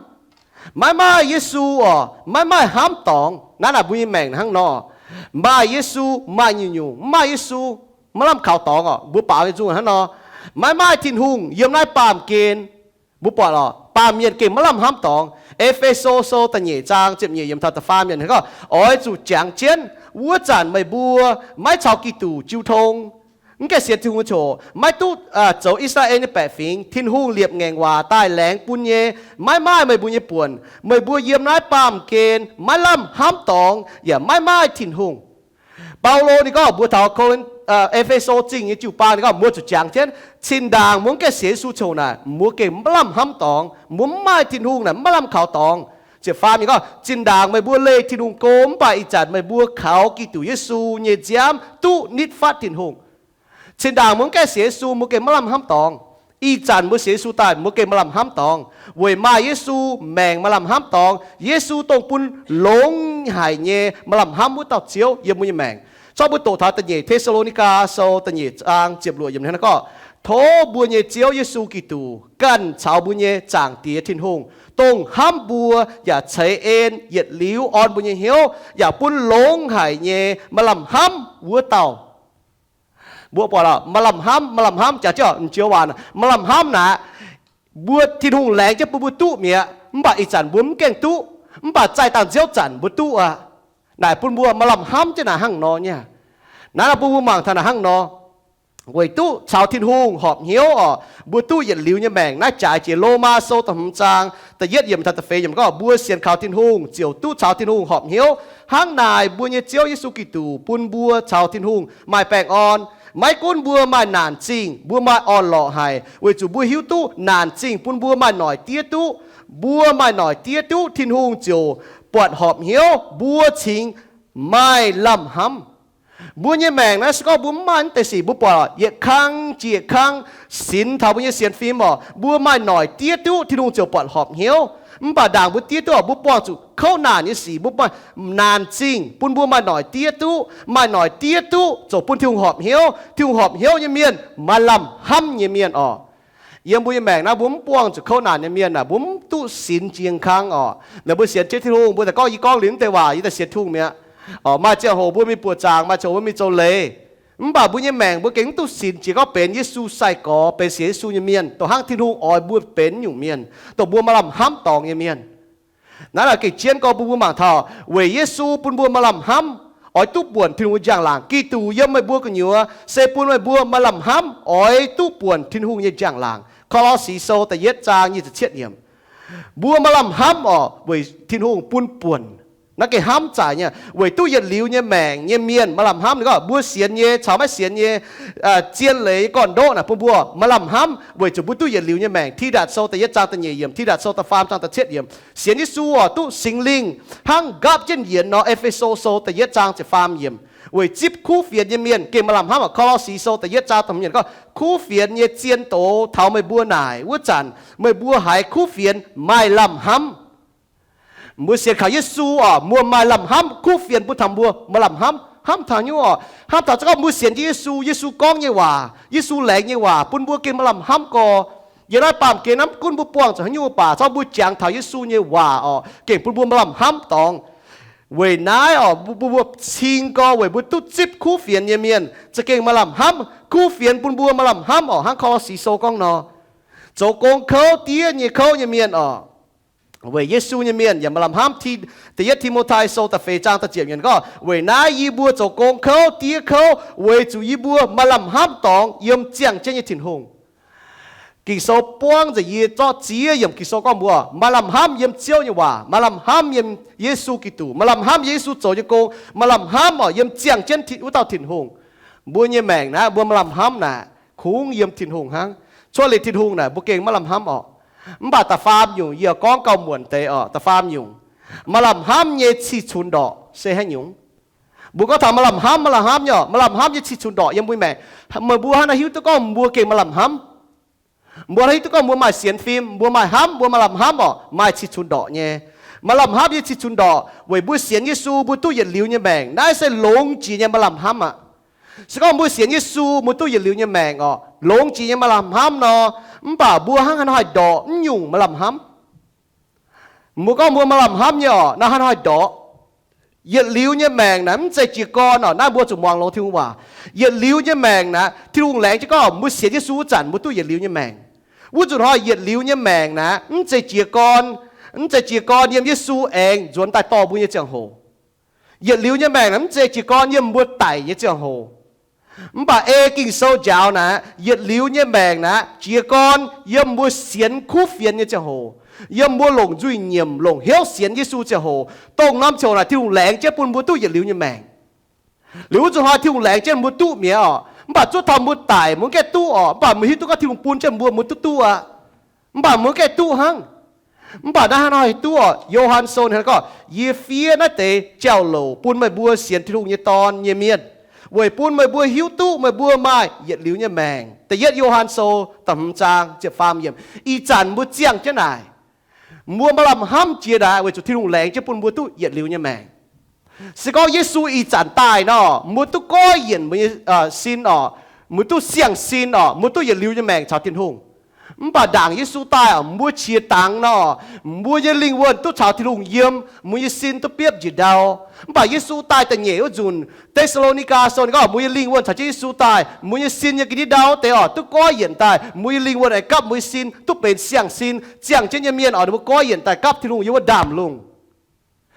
Maiv maaih Yesu orqc, maiv maaih hnamv dorngx. Naaiv naaic mbuo nyei maengc hnangv nor, maaih Yesu maaih nyungc-nyungc, mv maaih Yesu maiv lamh kaux dorngx orqc. Mbuo baaux nyei nzung hnangv nor, maiv maaih Tin-Hungh yiem naaiv baamh gen. Mbuo buatc lorqc, baamh mienh gengh maiv lamh hnamv dorngx. E^fe^so Sou da'nyeic zaang ziepc nyeic yiemc taux da'faam yiemc gorngv, Oix zuqc jangx jienv wuov zanc meih mbuo maiv caux Giduc jiu tong. Mv gaengh sienx Tin-Hungh nyei ziangh hoc, maiv duqv zoux I^saa^laa^en nyei baeqc fingx, Tin-Hungh liepc ngaengc waac daaih laengz bun nyei, maiv maaih meih mbuo nyei buonc. Meih mbuo yiem naaiv baamh gen maiv lamh hnamv dorngx yaac maiv maaih Tin-Hungh. Baulo ninh gorngv mbuox taux E^fe^so Zingh nyei jiu-baang ninh gorngv, mbuo zuqc jangx jienv, zinh ndaangc mbuo mv gaengh sienx Yesu ziangh hoc naaic, mbuo gengh maiv lamh hnamv dorngx, mbuo mv maaih Tin-Hungh naaic, maiv lamh kaux dorngx. Ziepc faam ninh gorngv, zinh ndaangc meih mbuo leih Tin-Hungh go mv baac ih zanc meih mbuo kaux Giduc Yesu nyei nziaamv duqv nitv fatv Tin-Hungh. Zinh ndaangc mbuo mv gaengh sienx Yesu, mbuo gengh maiv lamh hnamv dorngx. Ih zanc mbuo sienx Yesu daaih, mbuo gengh maaih lamh hnamv dorngx weic maaih Yesu maengc maaih lamh hnamv dorngx. Yesu dongh bun longx haic nyei maaih lamh hnamv wuov dauh Ziouv yiem mbuo nyei maengc. Corc mbuo doqc taux da'nyeic Te^saa^lo^ni^gaa Sou da'nyeic zaang ziepc luoqc yiemc hnangv naaiv gorngv, Tov mbuo nyei Ziouv Yesu Giduc ganh caux mbuo nyei Zaangc Diex Tin-Hungh, dongh hnamv mbuo yaac ceix en yietc liuz orn mbuo nyei hnyouv yaac bun longx haic nyei maaih lamh hnamv wuov dauh. Mbuo buatc lorqc, maaih lamh hnamv, maaih lamh hnamv jaax jienv m'njoux waac, maaih lamh hnamv naaic, mbuo Tin-Hungh laengz jienv bun mbuo duqv mi'aqv. Mv baac ih zanc mbuo mv gaengh duqv, mv baac zaih dangh nziouv zanc mbuo duqv aqv. Naaic bun mbuo maaih lamh hnamv jienv naaic hnangv nor nyei. Naaiv nor bun mbuo mangc taux naaic hnangv nor, weic duqv caux Tin-Hungh horpc hnyouv orqc, mbuo duqv yietc liuz nyei maengc. Naaiv jaaix jiex Lomaa Sou da'hmz zaang da'yietv yiemc taux da'feix yiemc gorngv, mbuo sienx kaux Tin-Hungh ziouc duqv caux Tin-Hungh horpc hnyouv. Hnangv naaic mbuo nyei Ziouv Yesu Giduc bun mbuo caux Tin-Hungh maaih baengh orn. Maiv gunv mbuo maaih naanc zingh, mbuo maaih orn-lorqc haic, weic zuqc mbuo hiuv duqv naanc zingh bun mbuo maaih noic diev duqv. Mbuo maaih noic diev duqv, Tin-Hungh ziouc buatc horpc hnyouv, mbuo cingx maaih lamh hnamv. Mbuo nyei maengc naaiv se gorngv mbuo mv maaih naaiv deix sic, mbuo buatc yietc kang jiex yietc kang sinx taux mbuo nyei sienx fim oc, mbuo maaih noic diev duqv, Tin-Hungh ziouc buatc horpc hnyouv. Mv baac ndaangc mbuo diev duqv oc, mbuo buangh zuqc kouv naanc nyei sic, mbuo maaih naanc zingh bun mbuo maaih noic diev duqv. Maaih noic diev duqv ziouc bun Tin-Hungh horpc hnyouv. Tin-Hungh horpc hnyouv nyei mienh maaih lamh hnamv nyei mienh oc. Yiem mbuo nyei maengc naaiv mbuo mv buangh zuqc kouv naanc nyei mienh aah, mbuo mv duqv sinx jiex kang oc. Naaic mbuo sienx jienv Tin-Hungh, mbuo daaih gorngv, yie gorngv liuz mv deix waac yie daaih sienx Tin-Hungh mi'aqv. Oc, maaih ziangh hoc mbuo mingh buoqc zaangc, maaih ziangh hoc mbuo mingh zoux leiz. Mv baac mbuo nyei maengc mbuo gengh mv duqv sinx jiex gorngv benx Yesu sai-gorx, benx sienx Yesu nyei mienh, dongh hnangv Tin-Hungh oix mbuo benx nyungc mienh, dongh mbuo maaih lamh hnamv dorngx nyei mienh. Naaiv naaic gengh jienv gorngv bun mbuo mangc taux weic Yesu bun mbuo maaih lamh hnamv, oix duqv buonc Tin-Hungh nyei njang-laangc. Giduc yiem meih mbuo gu'nyuoz se bun meih mbuo maaih lamh hnamv oix duqv buonc Tin-Hungh nyei njang-laangc. Ko^lo^si Sou da'yietv zaang nyic ziepc cietv yiemc. Mbuo maaih lamh hnamv oc, weic Tin-Hungh bun buonc. Naaiv gengh hnamv zaic nyei, weic duqv yietc liuz nyei maengc nyei mienh maaih lamh hnamv. Ninh gorngv mbuo sienx nyei caux maiv sienx nyei, zien leiz gorn-ndoqv naaic bun mbuo maaih lamh hnamv weic zuqc mbuo duqv yietc liuz nyei maengc. Tidatc Sou da'yietv zaang da'nyeic yiemc, Tidatc Sou da'faam zaang da'cietv yiemc. Sienx Yesu oc, duqv Singx Lingh hnangv nqaapv jienv yienx nor, E^fe^so Sou da'yietv zaang ziepc faam yiemc. Weic zipv kuv fienx nyei mienh gengh maaih lamh hnamv oc. Ko^lo^si Sou da'yietv zaang da'hmz yiemc gorngv, kuv fienx nyei zien doz taux meih mbuo naaic wuov zanc, meih mbuo haiz kuv fienx maaih lamh hnamv. Mbuo sienx kaux Yesu oc, mbuo maaih lamh hnamv. Kuv fienx bun taux mbuo maaih lamh hnamv. Hnamv taux nyungc oc, hnamv taux za'gengh mbuo sienx jienv Yesu, Yesu gorngv nyei waac, Yesu laengz nyei waac bun mbuo gengh maaih lamh hnamv gorx. Yiem naaiv baamh gen naaiv mv gunv mbuo buangh zuqc haaix nyungc mv baac, corc mbuo jangx taux Yesu nyei waac oc, gengh bun mbuo maaih lamh hnamv dorngx. Weic naaiv oc, mbuo, mbuo, mbuo cing gorx weic mbuo duqv zipv kuv fienx nyei mienh za'gengh maaih lamh hnamv. Kuv fienx bun mbuo maaih lamh hnamv oc, hnangv Ko^lo^si Sou gorngv nor. Zoux gong kouv diev nyei kouv nyei mienh oc, weic Yesu nyei mienh yaac maaih lamh hnamv. Da'yietv Ti^mo^tai Sou da'feix zaang da'ziepc yiemc gorngv, weic naaiv yie mbuo zoux gong kouv diev kouv weic zuqc yie mbuo maaih lamh hnamv dorngx yiem ziangh jienv nyei Tin-Hungh. Ging-Sou buangv nzengc yie zorqv ziex yiemc Ging-Sou gorngv mbuo maaih lamh hnamv yiem Ziouv nyei waac, maaih lamh hnamv yiem Yesu Giduc, maaih lamh hnamv yiem Yesu zoux nyei gong, maaih lamh hnamv oc yiem ziangh jienv wuov dauh Tin-Hungh. Mbuo nyei maengc naaiv mbuo maaih lamh hnamv naaic kungx yiem Tin-Hungh hnangv. Cuotv liuz Tin-Hungh naaic mbuo gengh maiv lamh hnamv oc. Mv baac da'faam nyungc yie gorngv gauh muonc deix oc. Da'faam nyungc, maaih lamh hnamv nyei cih cunx ndorqc se haaix nyungc? Mbuo gorngv taux maaih lamh hnamv, maaih lamh hnamv nyei oc, maaih lamh hnamv nyei cih cunx ndorqc yiem mbuo maengc. Meih mbuo hnangv naaiv hiuv duqv gorngv mbuo gengh maaih lamh hnamv? Mbuo hnangv hiuv duqv gorngv mbuo maaih sienx fim, mbuo maaih hnamv, mbuo maaih lamh hnamv oc, maaih cih cunx ndorqc nyei. Maaih lamh hnamv nyei cih cunx ndorqc weic mbuo sienx Yesu mbuo duqv yietc liuz nyei maengc. Naaiv se longx jiex nyei maaih lamh hnamv aqv. Se gorngv mbuo sienx Yesu mbuo duqv yietc liuz nyei maengc oc, longx jiex nyei maaih lamh hnamv nor, mv baac mbuo hnangv haaix nor haih ndorqc mv nyungc maaih lamh hnamv? Mbuo gorngv mbuo maaih lamh hnamv nyei oc, naaiv hnangv haaix nor haih ndorqc? Yietc liuz nyei maengc naaic mv zeiz jiez gorn oc. Naaiv mbuo zuqc muangx longx Tin-Hungh waac. Yietc liuz nyei maengc naaic, Tin-Hungh laengz jienv gorngv mbuo sienx Yesu wuov zanc mbuo duqv yietc liuz nyei maengc. Wuov nzunc hnoi yietc liuz nyei maengc naaic mv zeiz jiez gorn, mv zeiz jiez gorn yiem Yesu aengx nzuonx daaih dorh mbuo nyei ziangh hoc. Yietc liuz nyei maengc naaic mv zeiz jiez gorn yiem mbuo daic nyei ziangh hoc. Mv baac ei Ging-Sou njaaux naaic, yietc liuz nyei maengc naaic jiez gorn yiem mbuo sienx kuv fienx nyei ziangh hoc, yiem mbuo longc nzuih nyiemc, longc hnyouv sienx Yesu ziangh hoc. Dongh norm ziangh hoc naaic Tin-Hungh laengz jienv bun mbuo duqv yietc liuz nyei maengc. Liuz wuov nzunc hnoi Tin-Hungh laengz jienv mbuo duqv mi'aqv oc. Mv baac zuov taux mbuo daic mbuo mv gaengh duqv oc. Mv baac mbuo hiuv duqv gorngv Tin-Hungh bun jienv mbuo, mbuo duqv duqv aqv. Mv baac mbuo mv gaengh duqv hnangv. Mv baac naaiv hnangv nor haih duqv oc. Yo^han Sou ninh gorngv, yie fiev naaiv deix jauv-louc bun meih mbuo sienx Tin-Hungh nyei Dorn nyei mienh, weic bun meih mbuo hiuv duqv meih mbuo maaih yietc liuz nyei maengc. Da'yietv Yo^han Sou da'hmz zaang ziepc faam yiemc. Ih zanc mbuo ziangh jienv naaic, mbuo maaih lamh hnamv jiex naaic weic zuqc Tin-Hungh laengz jienv bun mbuo duqv yietc liuz nyei maengc. Se gorngv Yesu ih zanc daaih nor, mbuo duqv goiv yienc mbuo nyei sin oc, mbuo duqv siang-sin oc, mbuo duqv yietc liuz nyei maengc caux Tin-Hungh. Mv baac ndaangc Yesu daaih oc, mbuo qiex dangx nor, mbuo nyei lingh wuonh duqv caux Tin-Hungh yiem, mbuo nyei sin duqv biopv njiec ndau. Mv baac Yesu daaih da'nyeic wuov nzunc, Te^saa^lo^ni^gaa Sou ninh gorngv mbuo nyei lingh wuonh caux jienv Yesu daaih, mbuo nyei sin nyei ga'ndiev ndau wuov deix oc, duqv goiv yienc daaih, mbuo nyei lingh wuonh aengx gapv mbuo nyei sin duqv benx siang-sin. Ziangh jienv nyei mienh oc, ninh mbuo goiv yienc daaih gapv Tin-Hungh yiem wuov ndaamv-lungh.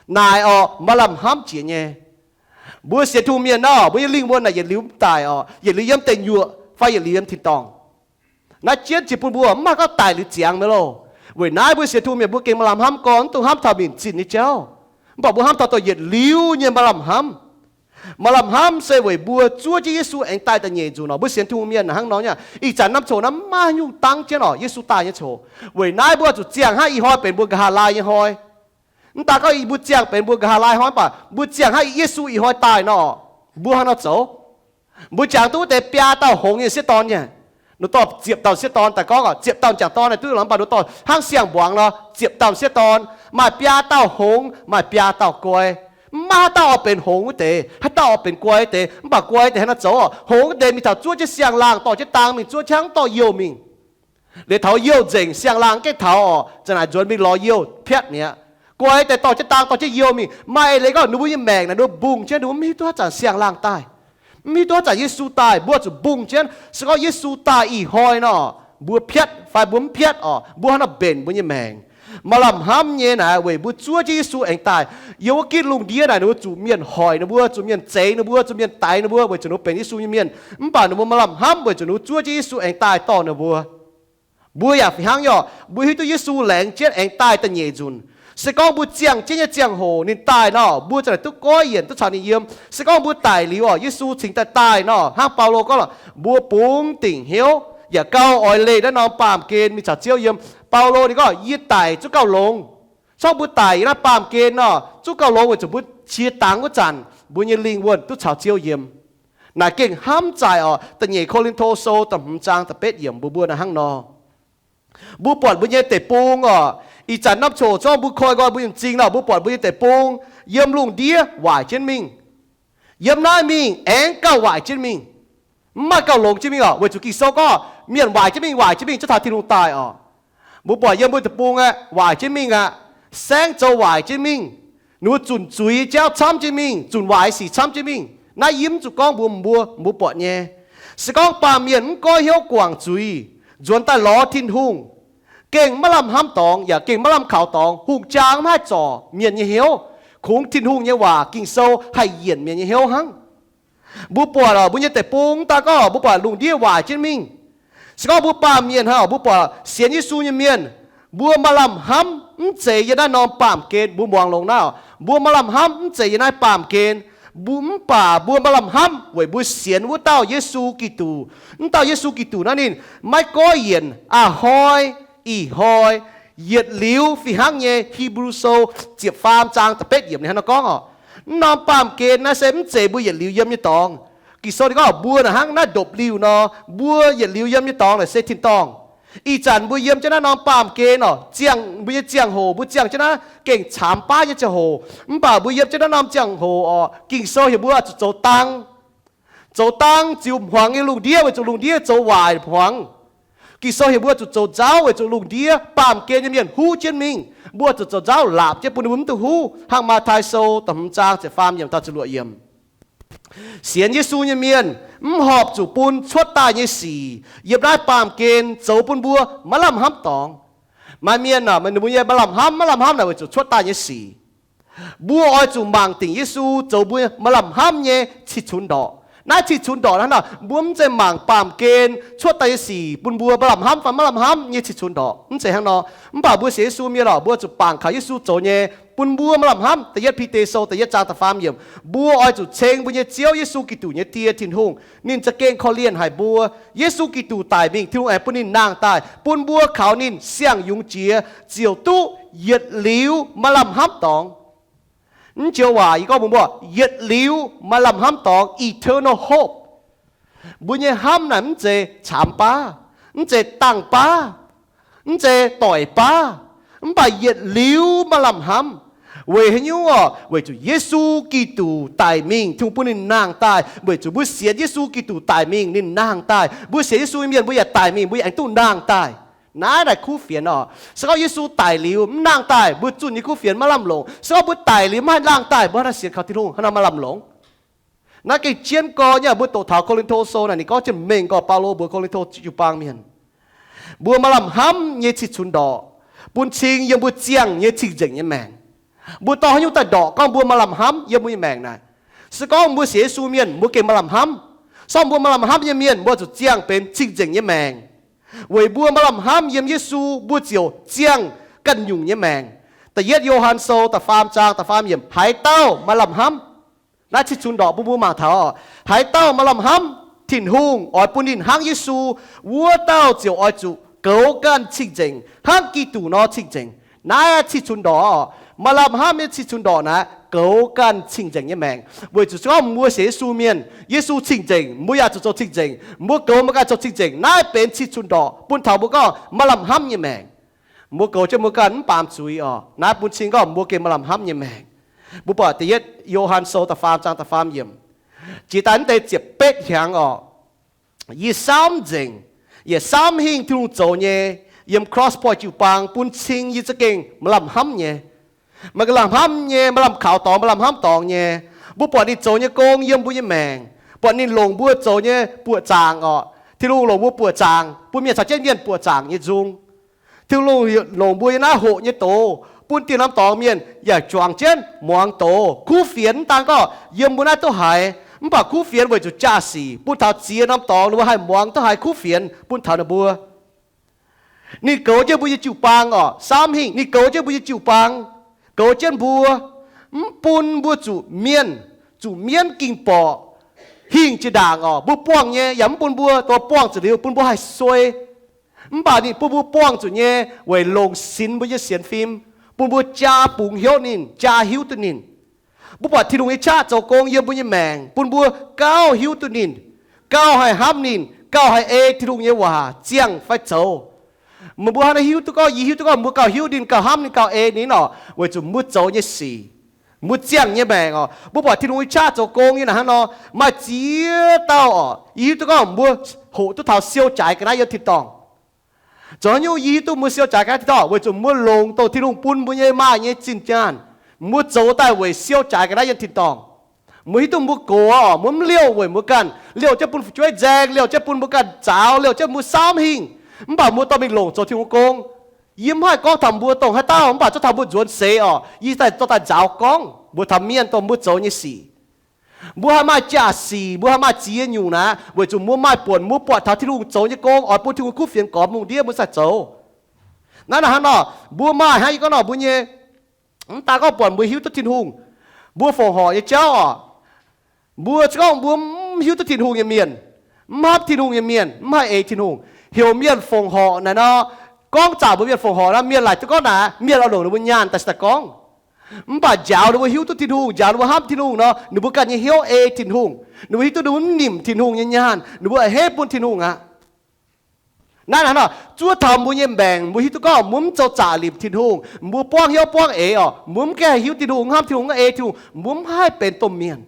Naaic oc, maaih lamh hnamv jiex nyei. Mbuo sienx Tin-Hungh mienh nor, mbuo nyei lingh wuonh naaic yietc liuz mv daic oc, yietc liuz yiem deic nyuoqc fai yietc liuz yiem tin-dorngh. Naaiv jienv jiex bun mbuo mv maaih gorngv daic liuz ziangx mi'aqv loh. Weic naaiv mbuo sienx Tin-Hungh mienh mbuo gengh maaih lamh hnamv gorn, mv dungx hnamv taux minc zinh nyei jauv. Mv baac mbuo hnamv taux dongh yietc liuz nyei maaih lamh hnamv. Maaih lamh hnamv se weic mbuo zuov jienv Yesu aengx daaih da'nyeic nzunc nor. Mbuo sienx Tin-Hungh mienh hnangv nor nyei. Ih zanc norm ziangh hoc naaiv mv maaih nyungc dangv jienv oc, Yesu daaih nyei ziangh hoc. Weic naaiv mbuo zuqc ziangh hnangv ih hnoi benx mbuo nqa'haav laai nyei hnoi. Mv daaih gorngv mbuo ziangh benx mbuo nqa'haav laai hnoi mv baac mbuo ziangh hnangv Yesu ih hnoi daaih nor. Mbuo hnangv nor zoux. Mbuo jangx duqv wuov deix biaa dauh hngongx nyei sieqv dorn nyei. Ninh dorh ziepc dauh sieqv dorn daaih gorngv, ziepc dauh m'jangc dorn naaic duqv lorz, mv baac ninh dorh hnangv siang-mbuangz nor, ziepc dauh sieqv dorn, maaih biaa dauh hngongx, maaih biaa dauh guai. Mv maaih haaix dauh oix benx hngongx wuov deix, haaix dauh oix benx guai wuov deix. Mv baac guai wuov deix hnangv nor zoux oc. Hngongx wuov deix mingh taux zuov jienv siang-laangh, dorh jienv dang mingh zuov qangv, dorh youh mingh. Liuz taux youh nzengc, siang-laangh gengh taux oc, za'naaic nzuonx mingh lorz youh piatv mi'aqv. Guai deix dorh jienv dang, dorh jienv youh mingh, maaih eix leiz gorngv ninh mbuo nyei maengc naaic ninh mbuo mbungh jienv, ninh mbuo mv hiuv duqv haaix zanc siang-laangh daaih, mv hiuv duqv haaix zanc Yesu daaih. Mbuo zuqc mbungh jienv. Se gorngv Yesu daaih ih hnoi nor, mbuo piatv fai mbuo mv piatv oc, mbuo hnangv nor mbenc mbuo nyei maengc. Maaih lamh hnamv nyei naaic weic mbuo zuov jienv Yesu aengx daaih. Yiem wuov gitv lungh ndiev naaic ninh mbuo zuqc mienh hoic ninh mbuo, zuqc mienh zeix ninh mbuo, zuqc mienh daix ninh mbuo weic zuqc ninh mbuo benx Yesu nyei mienh. Mv baac ninh mbuo maaih lamh hnamv weic zuqc ninh mbuo zuov jienv Yesu aengx daaih dorh ninh mbuo. Mbuo yaac fih hnangv nyei oc. Mbuo hiuv duqv Yesu laengz jienv aengx daaih da'nyeic nzunc. Se gorngv mbuo ziangh jienv nyei ziangh hoc ninh daaih nor, mbuo za'naaic duqv goiv yienc, duqv caux ninh yiem. Se gorngv mbuo daic liuz oc, Yesu cingx daaih daaih nor, hnangv Baulo gorngv lorqc, mbuo bungx dingc hnyouv, yaac gauh oix leih naaiv norm baamh gen mingh caux Ziouv yiem. Baulo ninh gorngv, yie daic zungv gauh longx. Zorqv mbuo daic yiem naaiv baamh gen nor, zungv gauh longx weic zuqc mbuo qiex dangx wuov zanc mbuo nyei lingh wuonh duqv caux Ziouv yiem. Naaic gengh hnamv zaaic oc. Da'nyeic Ko^lin^to Sou da'hmz zaang da'betv yiemc mbuox mbuo naaic hnangv nor. Mbuo buatc mbuo nyei deic-bung oc, ih zanc norm coc zorngv mbuo koi nqoi mbuo nyei m'zing nor, mbuo buatc mbuo nyei deic-bung yiem lungh ndiev waaic jienv mingh. Yiem naaiv mingh aengx gauh waaic jienv mingh. Mv maaih gauh longx jienv mingh oc, weic zuqc Ging-Sou gorngv mienh waaic jienv mingh, waaic jienv mingh, zuov taux Tin-Hungh daaih oc. Mbuo buatc yiem mbuo deic-bung aeqv, waaic jienv mingh aqv. Saengv zoux waaic jienv mingh. Ninh mbuo zunc zuiz jauv camv jienv mingh, zunc waaic sic camv jienv mingh. Naaiv yie mv zuqc gorngv mbuox mbuo, mbuo buatc nyei. Se gorngv baamh mienh mv goiv hnyouv guangc zuiz, nzuonx daaih lorz Tin-Hungh, gengh maiv lamh hnamv dorngx yaac gengh maiv lamh kaux dorngx. Hungh jaa mv haih zorc mienh nyei hnyouv. Kungx Tin-Hungh nyei waac Ging-Sou haih yienc mienh nyei hnyouv hnangv. Mbuo buatc oc, mbuo nyei deic-bung daaih gorngv mbuo buatc lungh ndiev waaic jienv mingh. Se gorngv mbuo baamh mienh hnangv oc, mbuo buatc sienx Yesu nyei mienh, mbuo maaih lamh hnamv mv zeiz yiem naaiv norm baamh gen. Mbuo muangx longx naaiv oc, mbuo maaih lamh hnamv mv zeiz yiem naaiv baamh gen. Mbuo mv baac mbuo maaih lamh hnamv weic mbuo sienx wuov dauh Yesu Giduc. Mv dauh Yesu Giduc naaiv ninh maiv goiv yienc, a'hnoi, ih hnoi, yietc liuz. Fih hnangv nyei Hipv^lu Sou ziepc faam zaang da'betv yiemc ninh hnangv nor gorngv oc, mv norm baamh gen naaiv se mv zeiz mbuo yietc liuz yiem nyei dorngx. Ging-Sou ninh gorngv mbuo naaic hnangv naaiv ndopv-liuh nor, mbuo yietc liuz yiem nyei dorngx naaic se tin-dorngh. Ih zanc mbuo yiem jienv naaiv norm baamh gen oc, ziangh mbuo nyei ziangh hoc, mbuo ziangh jienv naaiv gengh caamx baav nyei ziangh hoc. Mv baac mbuo yiem jienv naaiv norm ziangh hoc oc, Ging-Sou heuc mbuo zuqc zoux dang. Zoux dang ziux hmuangx nyei lungh ndiev weic zuqc lungh ndiev zoux waaic hmuangx. Ging-Sou heuc mbuo zuqc zoux nzauv weic zuqc lungh ndiev baamh gen nyei mienh huv jienv mingh. Mbuo zuqc zoux nzauv laapc jienv bun ninh mbuo mv duqv huv. Hnangv Matv^taai Sou da'hmz zaang ziepc faam yiemc daaih ziepc luoqc yiemc. Sienx Yesu nyei mienh mv horpc zuqc bun cuotv daaih nyei sic yiem naaiv baamh gen zoux bun mbuo maiv lamh hnamv dorngx. Maaih mienh aah, ninh mbuo nyei maiv lamh hnamv, maiv lamh hnamv naaic weic zuqc cuotv daaih nyei sic. Mbuo oix zuqc mangc dingc Yesu zoux mbuo maiv lamh hnamv nyei cih cunx ndorqc. Naaiv cih cunx ndorqc hnangv nor, mbuo mv zeiz mangc baamh gen cuotv daaih nyei sic bun mbuo maiv lamh hnamv fai maiv lamh hnamv nyei cih cunx ndorqc. Mv zeiz hnangv nor. Mv baac mbuo sienx Yesu mienh oc, mbuo zuqc bangc kaux Yesu zoux nyei bun mbuo maiv lamh hnamv. Da'yietv Bide Sou da'yietv zaang da'faam yiemc, mbuo oix zuqc ceng mbuo nyei Ziouv Yesu Giduc nyei Die Tin-Hungh. Ninh za'gengh korv-lienh haic mbuo. Yesu Giduc daic mingh, Tin-Hungh aengx bun ninh nangh daaih bun mbuo kaux ninh siang-yungz jiex ziouc duqv yietc liuz maiv lamh hnamv dorngx. Mv joux waac yie gorngv mbuox mbuo, yietc liuz maiv lamh hnamv dorngx, eternal hope. Mbuo nyei hnamv naaic mv zeiz caamx baav, mv zeiz dangh baav, mv zeiz doic baav, mv baac yietc liuz maiv lamh hnamv. Weic haaix nyungc oc? Weic zuqc Yesu Giduc daic mingh, Tin-Hungh bun ninh nangh daaih. Weic zuqc mbuo sienx Yesu Giduc daic mingh, ninh nangh daaih. Mbuo sienx Yesu nyei mienh mbuo yaac daic mingh, mbuo yaac duqv nangh daaih. Naaiv naaic kuv fienx oc. Se gorngv Yesu daic liuz mv nangh daaih, mbuo zunh nyei kuv fienx maiv lamh longc. Se gorngv mbuo daic liuz mv haih nangh daaih, mbuo hnangv naaiv sienx kaux Tin-Hungh hnangv naaiv maiv lamh longc. Naaiv gengh jienv gorn nyei, mbuo doqc taux Ko^lin^to Sou naaic, ninh gorngv jienv mengh gorx, Baulo mbuox Ko^lin^to jiu-baang mienh, mbuo maiv lamh hnamv nyei cih cunx ndorqc bun cing yiem mbuo ziangh nyei cing-nzengc nyei maengc. Mbuo dorh haaix nyungc daaih ndorqc gorngv mbuo maiv lamh hnamv yiem mbuo nyei maengc naaic? Se gorngv mbuo sienx Yesu mienh, mbuo gengh maiv lamh hnamv. Sorng mbuo maiv lamh hnamv nyei mienh, mbuo zuqc ziangh benx cing-nzengc nyei maengc. Weic mbuo maiv lamh hnamv yiem Yesu, mbuo ziouc ziangh ganh nyungc nyei maengc. Da'yietv Yo^han Sou da'faam zaang da'faam yiemc, haaix dauh maiv lamh hnamv, naaiv cih cunx ndorqc bun mbuo mangc taux, haaix dauh maiv lamh hnamv Tin-Hungh oix bun ninh hnangv Yesu, wuov dauh ziouc oix zuqc goux ganh cing-nzengc hnangv Giduc nor cing-nzengc. Naaiv cih cunx ndorqc oc. Maaih lamh hnamv nyei cing-cun ndorqc naaiv goux ganh cing-nzengc nyei maengc. Weic zuqc se gorngv mbuo sienx Yesu mienh, Yesu cing-nzengc, mbuo yaac zuqc zoux cing-nzengc. Mbuo goux mbuo ganh zoux cing-nzengc, naaiv benx cing-cun ndorqc bun taux mbuo gorngv maaih lamh hnamv nyei maengc. Mbuo goux jienv mbuo ganh mv baamz zuiz orqc, naaiv bun cing gorngv mbuo gengh maaih lamh hnamv nyei maengc. Mbuo buatc da'yietv Yo^han Sou da'faam zaang da'faam yiemc. Jiex daaih mv deix ziepc betv hnyangx orqc, yie samv nzengc, yaac samv hingh Tin-Hungh zoux nyei, yiem cross point jiu-baang bun cing yie za'gengh maaih lamh hnamv nyei. Maaih lamh hnamv nyei, maaih lamh kaux dorngx, maaih lamh hnamv dorngx nyei. Mbuo buatc ninh zoux nyei gong yiem mbuo nyei maengc, buatc ninh longc mbuo zoux nyei buoqc zaangc orqc. Tin-Hungh longc mbuo buoqc zaangc, bun mienh caux jienv mienh buoqc zaangc nyei nzung. Tin-Hungh longc mbuo yiem naaiv hoqc nyei doz, bun dieh norm dorngx mienh yaac juangc jienv muangx doz. Kuv fienx mv daan gorngv yiem mbuo naaiv duqv haiz, mv baac kuv fienx weic zuqc jaa-sic bun taux ziex norm dorngx ninh mbuo haih muangx duqv haiz kuv fienx bun taux ninh mbuo. Ninh goux jienv mbuo nyei jiu-baang orqc, samv hingh ninh goux jienv mbuo nyei jiu-baang, goux jienv mbuo, mv bun mbuo zuqc mienh, zuqc mienv ging borqc hingh jiex ndaangc orqc. Mbuo buangh nyei yaac mv bun mbuo, dongh buangh zuqc liuz bun mbuo haih suei. Mv baac ninh bun mbuo buangh zuqc nyei weic longc sinx mbuo nyei sienx fim, bun mbuo jaa bungx hnyouv ninh, jaa hiuv duqv ninh. Mbuo buatc Tin-Hungh nyei qaqv zoux gong yiem mbuo nyei maengc, bun mbuo gauh hiuv duqv ninh, gauh haih hnamv ninh, gauh haih ei Tin-Hungh nyei waac ziangh fai zoux. Meih mbuo hnangv naaiv hiuv duqv gorngv, yie hiuv duqv gorngv mbuo gauh hiuv ninh, gauh hnamv ninh, gauh ei ninh orqc, weic zuqc mbuo zoux nyei sic, mbuo ziangh nyei maengc orqc. Mbuo buatc Tin-Hungh nyei qaqv zoux gong nyei naaic hnangv nor, maaih ziex dauh orqc, yie hiuv duqv gorngv mbuo hoqc duqv taux siou jaaix ga'naaiv yiem tin-dorngh. Zoux haaix nyungc yie hiuv duqv mbuo siou jaaix ga'naaiv tin-dorngh? Weic zuqc mbuo longc dongh Tin-Hungh bun mbuo nyei maaih nyei zinh nyaanh, mbuo zoux daaih weic siou jaaix ga'naaiv yiem tin-dorngh. Mbuo hiuv duqv mbuo gox orqc, mbuo mv liouh weic mbuo ganh liouh jienv bun fu'jueiv nzaeng, liouh jienv bun mbuo ganh zaaux, liouh jienv mbuo samv hingh. Mv baac mbuo dorh mingh longc zoux Tin-Hungh gong. Yie mv haih gorngv taux mbuo dongh haaix dauh, mv baac zungv taux mbuo nzuonx seix orqc, yie daaih dorh daaih nzaaux gorngv mbuox taux mienh dongh mbuo zoux nyei sic. Mbuo haih maaih jaa-sic, mbuo haih maaih ziex nyungc naaic, weic zuqc mbuo maaih buonc mbuo buatc taux Tin-Hungh zoux nyei gong oix bun Tin-Hungh kuv fienx gormx lungh ndiev mbuo zaih zoux. Naaiv naaic hnangv nor, mbuo maaih hnangv yie gorngv nor mbuo nyei, mv daan gorngv buatc mbuo hiuv duqv Tin-Hungh, mbuo fongc horc nyei jauv orqc. Mbuo se gorngv mbuo mv hiuv duqv Tin-Hungh nyei mienh, mv hnamv Tin-Hungh nyei mienh, mv haih ei Tin-Hungh, heuc mienh fongc horc naaic nor, gorngv zanc mbuo mienh fongc horc nor, mienh laaic duqv gorngv naaic, mienh oix longc ninh mbuo nyaanh daaih se daaih gorngv. Mv baac njaaux ninh mbuo hiuv duqv Tin-Hungh, njaaux ninh mbuo hnamv Tin-Hungh nor, ninh mbuo ganh nyei hnyouv ei Tin-Hungh. Ninh mbuo hiuv duqv ninh mbuo mv nimc Tin-Hungh nyei nyaanh, ninh mbuo a'hneiv bun Tin-Hungh aqv. Naaiv naaic hnangv nor, zuov taux mbuo nyei maengc, mbuo hiuv duqv gorngv mbuo mv zoux zaqc limc Tin-Hungh, mbuo buangv hnyouv buangv eix orqc, mbuo mv gaengh hiuv Tin-Hungh, mv hnamv Tin-Hungh, mv ei Tin-Hungh, mbuo mv haih benx domh mienh.